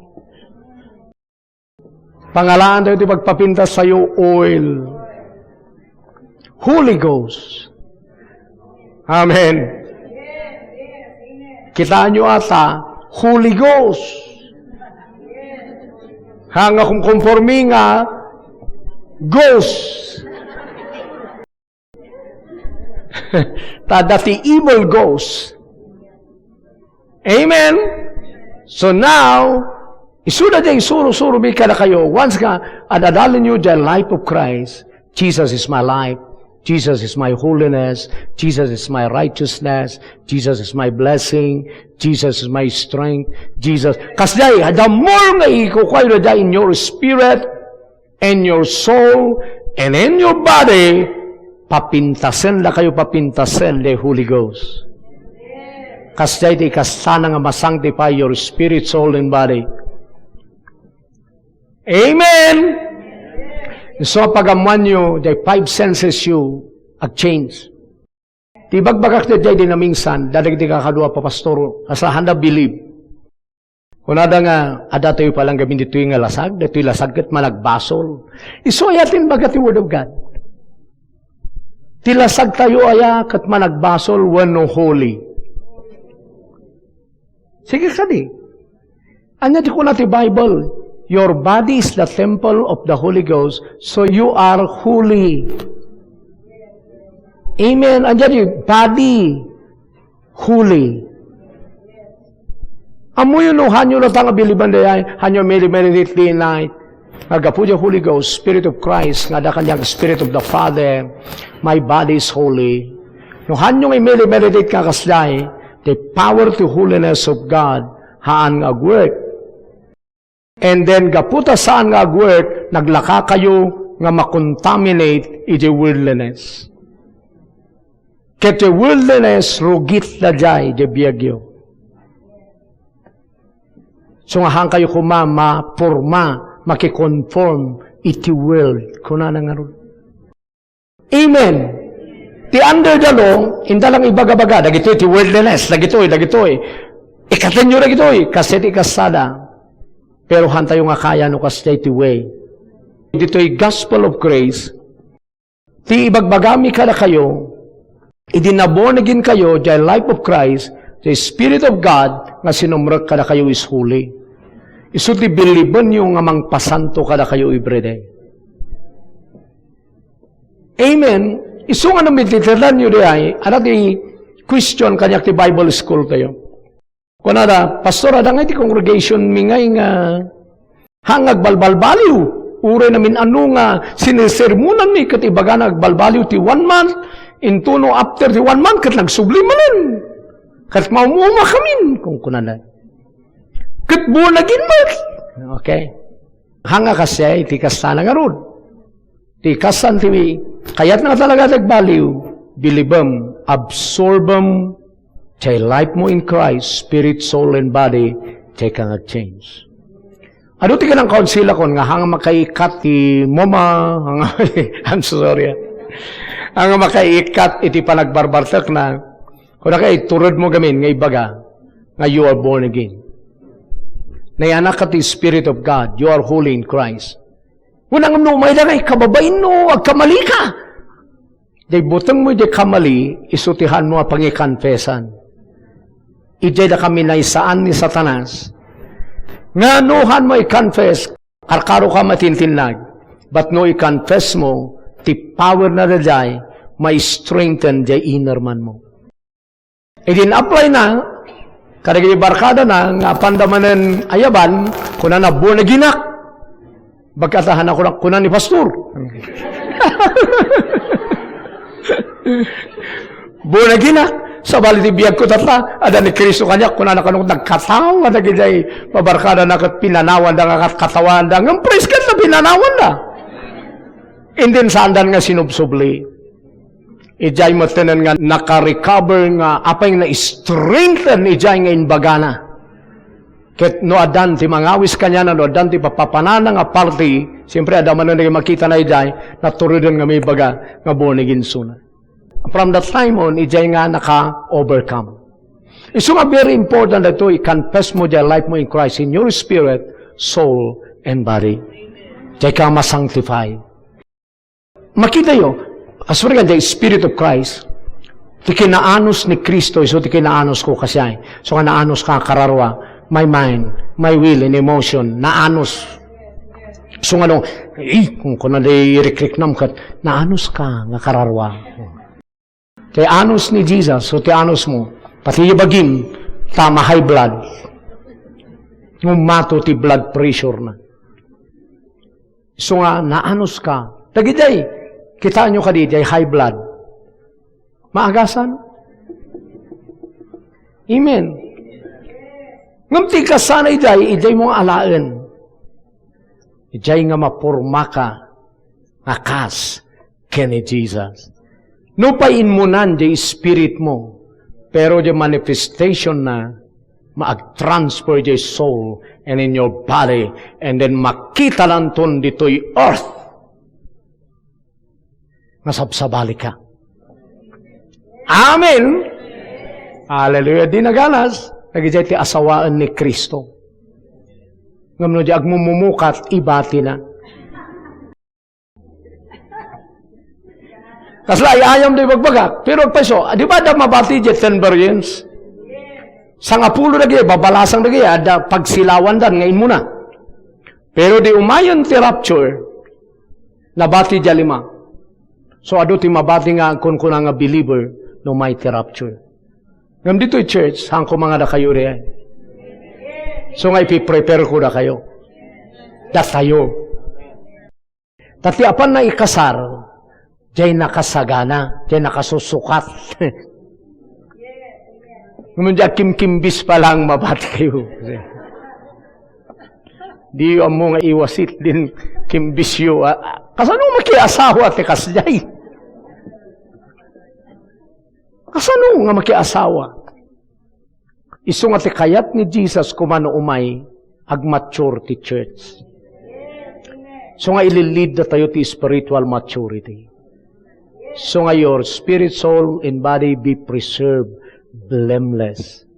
Pangalaantayo ti pagpapintastayo, oil. Holy Ghost. Amen. Kitaenyo ata, Holy Ghost. Ha, nga kumkonforme nga, ghost. Ta adda ti evil ghost. Amen? So now, isuda diay isuro-suromi kadakayo, once nga ad-adalenyo diay life of Christ, "Jesus is my life. Jesus is my holiness. Jesus is my righteousness. Jesus is my blessing. Jesus is my strength. Jesus." Kasdiay, the more nga ikukuayo diay in your spirit, in your soul, and in your body, papintasen dakayo, papintasen the Holy Ghost. Kasdiay ti ikastana nga ma-sanctify your spirit, soul, and body. Amen! So, pagammoanyo, the five senses you have changed. Ti ibagbagak daydiay di namingsan, dadagiti kakadua, papastor, kasla handa believe. Kunada nga, "Adda tayo palang gamin ditoy nga lasag, ditoy lasag ket managbasol." Isu aya ti imbaga ti Word of God. Ti lasag tayo aya ket managbasol wenno holy. Sige kadi. Ania ti kuna ti Bible? "Your body is the temple of the Holy Ghost, so you are holy." Amen. Ania ti body? Holy. Ammoyo no hanyo latta nga biliban dayay, hanyo medi-, meditate day and night. Nga gapu di Holy Ghost, Spirit of Christ, nga adda kaniak Spirit of the Father, my body is holy. No hanyo nga medi-, meditate nga kasdiay, the power to holiness of God, haan nga agwork. And then, gapu ta saan nga agwork, naglaka kayo nga makontaminate iti worldliness. Ket ti worldliness, rugit daydiay di biagyo. So nga haan kayo koma maporma, makikonform iti world. Kunana ngarud. Amen. Ti under the law, inda lang ibaga-baga, dagitoy ti worldliness, dagitoy, dagitoy. Ikatenyo dagitoy, kas iti kasada. Pero hantayo nga kaya no kasdiay ti way. Ditoy gospel of grace, ti ibagbagami kadakayo, idi na-born again kayo, diay life of Christ, the Spirit of God, nga sinumrek kadakayo is holy. Isu ti bilibenyo nga mangpasanto kadakayo everyday. Amen. Isu nga no meditatanyo diay, adda ti question kaniak ti Bible school tayo. Kunada, "Pastor, adda ngay ti congregation mi ngay nga haan nga agbalbalbaliw? Uray namin-ano nga sinisermonan mi ket ibagana agbalbaliw ti one month, intono after ti one month ket nagsubli manen. Ket maum-uma kamin," kunkunada. Ket born again met. Okay. Haan nga kasdiay ti kasta ngarud. Ti kastan ti kayatna nga talaga ti agbaliw, bilibem, absorbem, diay life mo in Christ, spirit, soul, and body, diay ka nga change. Adu ti kinang kaunsilakon nga haan nga makaikat ti mama, haan nga, I'm so sorry, ah. Haan nga makaikat iti panagbarbartekna. Kunana, itured mo gamin nga ibaga nga you are born again. Nayanak ka ti Spirit of God. You are holy in Christ. Kunana, ngem no umayda nga ikababain no agkamali ka. Diay buteng mo diay kamali, isu ti haan mo a pangikonfesan. Idiay daka minaysaan ni Satanas. Nga no haan mo i-confess, karkaro ka matintinnag. But no i-confess mo, ti power na daydiay, ma-strengthen diay inner man mo. Idi in-apply na, kadagiti barkada na, nga apanda manen ayaban, kunana, "Born again ak." Bagkatahan ako na, kuna ni pastor. "Born again ak. Sabali ti biag ko tatta, adda ni Cristo kaniak," kunana kano, nagkatawa dagiti barkada na ket pinanawanda nga kat-, katawanda. Ngem praise God na pinanawanda. And then, saandan nga sinubsubli. Idiay metten nga naka-recover nga apay nga na-strengthen idiay nga imbagana. Ket no addan ti mangawis kaniana, no addan ti papapanana nga party, siyempre, adda manen nga makitana idiay, naturuden nga maibaga nga born again isuna. From that time on, idiay nga naka-overcome. Isu nga very important daytoy, i-confess mo diay life mo in Christ, in your spirit, soul, and body. Diay ka ma-sanctify. Makitayo, as for the Spirit of Christ, ti kinaanus ni Cristo, isu ti kinaanus ko kasiay. So nga naanus ka kararua, my mind, my will, and emotion, naanus. So nga no, eh, kung kuna di irikriknam ket, naanus ka nga kararua. Ti anus ni Jesus, so ti anus mo, pati bagim, tama high blood. Ngumato ti blood pressure na. Isu nga, naanus ka. Dagiti, kitaenyo kadi, diay high blood. Maagasan? Amen. Ngem ti kasana idiay, idiay mo nga alaen. Idiay nga maporma ka, nga kas, ken ni Jesus. Nupay inmunan diay spirit mo, pero diay manifestation na, maag-transfer diay soul and in your body, and then makita lanton ditoy earth nga sabsabali ka. Amen! Hallelujah! Di naganas, nagidiay ti asawaen ni Cristo. Ngem no di agmumumukat, ibatina. Kasla ay ayam di bagbagak. Pero agpayso, di ba da mabati di ten virgins? Sangapulo dagiti, babalasang dagiti, adda pagsilawandan nga immuna. Pero idi umayen ti rapture, nabati diay lima. So, adu ti mabati nga agkunkuna nga believer no umay ti rapture. Ngem ditoy church, saan ko mangada kayo diay. So nga ipiprepare ko da kayo. Datayo. Ta ti apan naikasar, diay nakasagana, diay nakasusukat. Ngem diay kimkimbis pa lang mabati kayo. Diyo ammo nga iwasit din kimbisyo. Ah, ah, kasano makiasawa ti kasdiay? Kasano nga makiasawa? Isu nga ti kayat ni Jesus koma no umay agmature ti church. So nga ililid tayo ti spiritual maturity. So nga your spirit, soul, and body be preserved blameless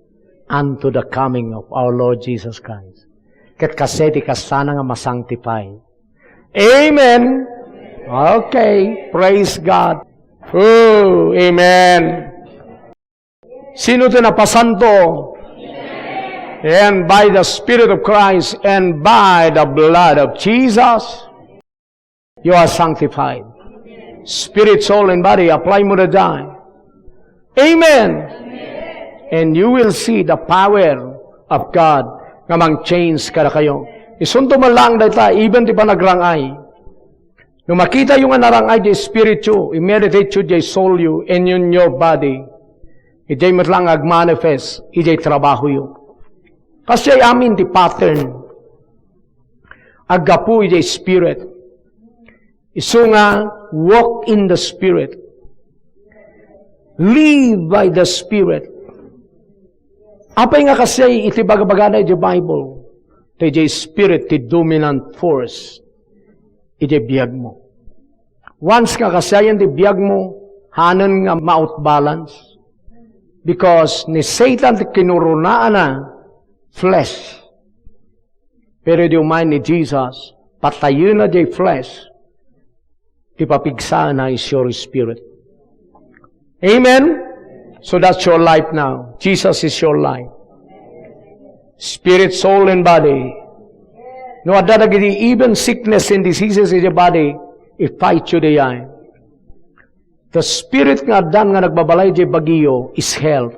unto the coming of our Lord Jesus Christ. Ket kasdiay ti kastana nga masanctify. Amen. Okay. Praise God. Oh, amen. Sino ti napasanto? And by the Spirit of Christ and by the blood of Jesus, you are sanctified. Spirit, soul, and body, apply mo daydiay. Amen. And you will see the power of God nga mang-change kadakayo. Isunto man lang dayta, even ti panagrang-ay. No makitayo nga narang-ay ti Espiritu, i-meditate yo diay soul yo and in your body. Idiay met lang agmanifest, idiay trabaho yo. Kasdiay amin ti pattern. Aggapu idiay Spirit. Isu nga, walk in the Spirit. Live by the Spirit. Apay nga kasdiay iti bagabagana iti Bible? Ta idiay Spirit ti dominant force iti biagmo. Once nga kasdiayen ti biagmo, hanen nga ma-out balance. Because ni Satan ti kinurunaanna flesh. Pero idi umay ni Jesus, patayena diay flesh, ti papigsaanna is your spirit. Amen? So that's your life now. Jesus is your life. Spirit, soul, and body. No adda dagiti even sickness and diseases in the body, i-fight you diay. The spirit nga addan nga nagbabalay diay bagiyo is health.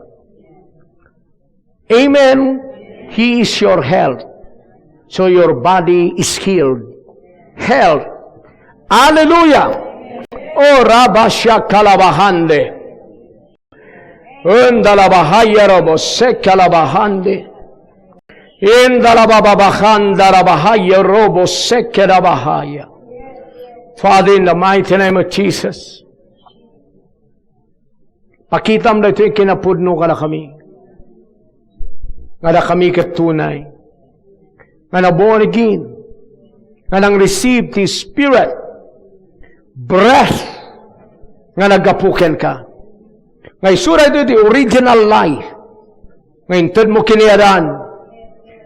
Amen. He is your health. So your body is healed. Health. Hallelujah. O rabasya kalabahande. Unda labahaya robo se kalabahande. Inda labababahanda rabahaya robo se kalabahaya. Father, in the mighty name of Jesus, pakitam daytoy kinapudno kadakami. Nga dakami ket tunay nga na-born again, nga nang-receive ti Spirit, breath, nga naggapu kenka. Nga isu daytoy ti original life nga intedmo ken ni Adan,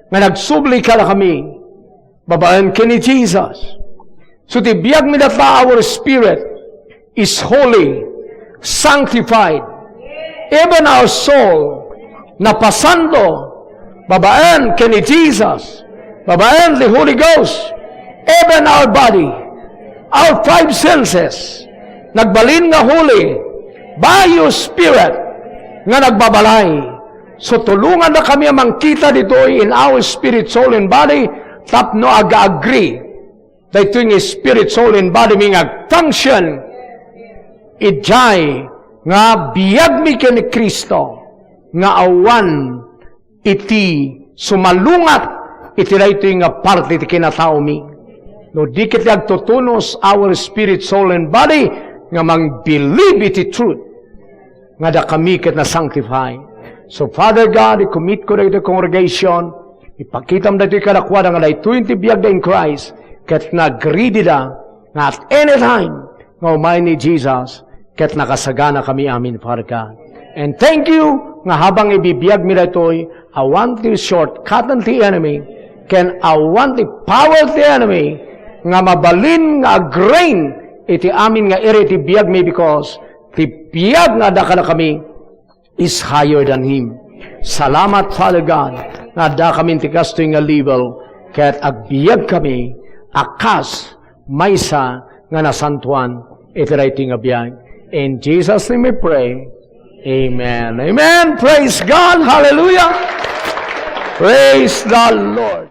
nga nagsubli kadakami babaen ken ni Jesus. So ti biagmi dayta, our spirit is holy, sanctified. Even our soul, napasanto, babaen ken ni Jesus, babaen ti Holy Ghost. Even our body, our five senses, nagbalin nga holy by your Spirit nga nagbabalay. So, tulongandakami a mangkita ditoy in our spirit, soul, and body tapno aga-agree daytoy nga spirit, soul, and body mi nga ag-function idiay nga biagmi ken ni Cristo nga awan iti sumalungat iti daytoy nga parte ti kinataomi. No di ket ti agtutunos our spirit, soul, and body nga mang-believe iti truth nga dakami ket na-sanctify. So, Father God, i-commit ko dagiti congregation, ipakitam daytoy kadakuada nga daytoy ti biagda in Christ, ket nag-ready da nga at any time nga umay ni Jesus, ket nakasaganakami amin, Father God. And thank you nga habang ibibiagmi daytoy, awan ti shortcut ti enemy, ken awan ti power ti enemy nga mabalin nga ag-reign iti amin nga iri ti biagmi, because ti biag nga adda kadakami is higher than him. Salamat, Father God, nga adda kami ti kastoy nga level, ket agbiag kami a kas maysa nga nasantuan iti daytoy nga biag. In Jesus' name we pray. Amen. Amen. Praise God. Hallelujah. Praise the Lord.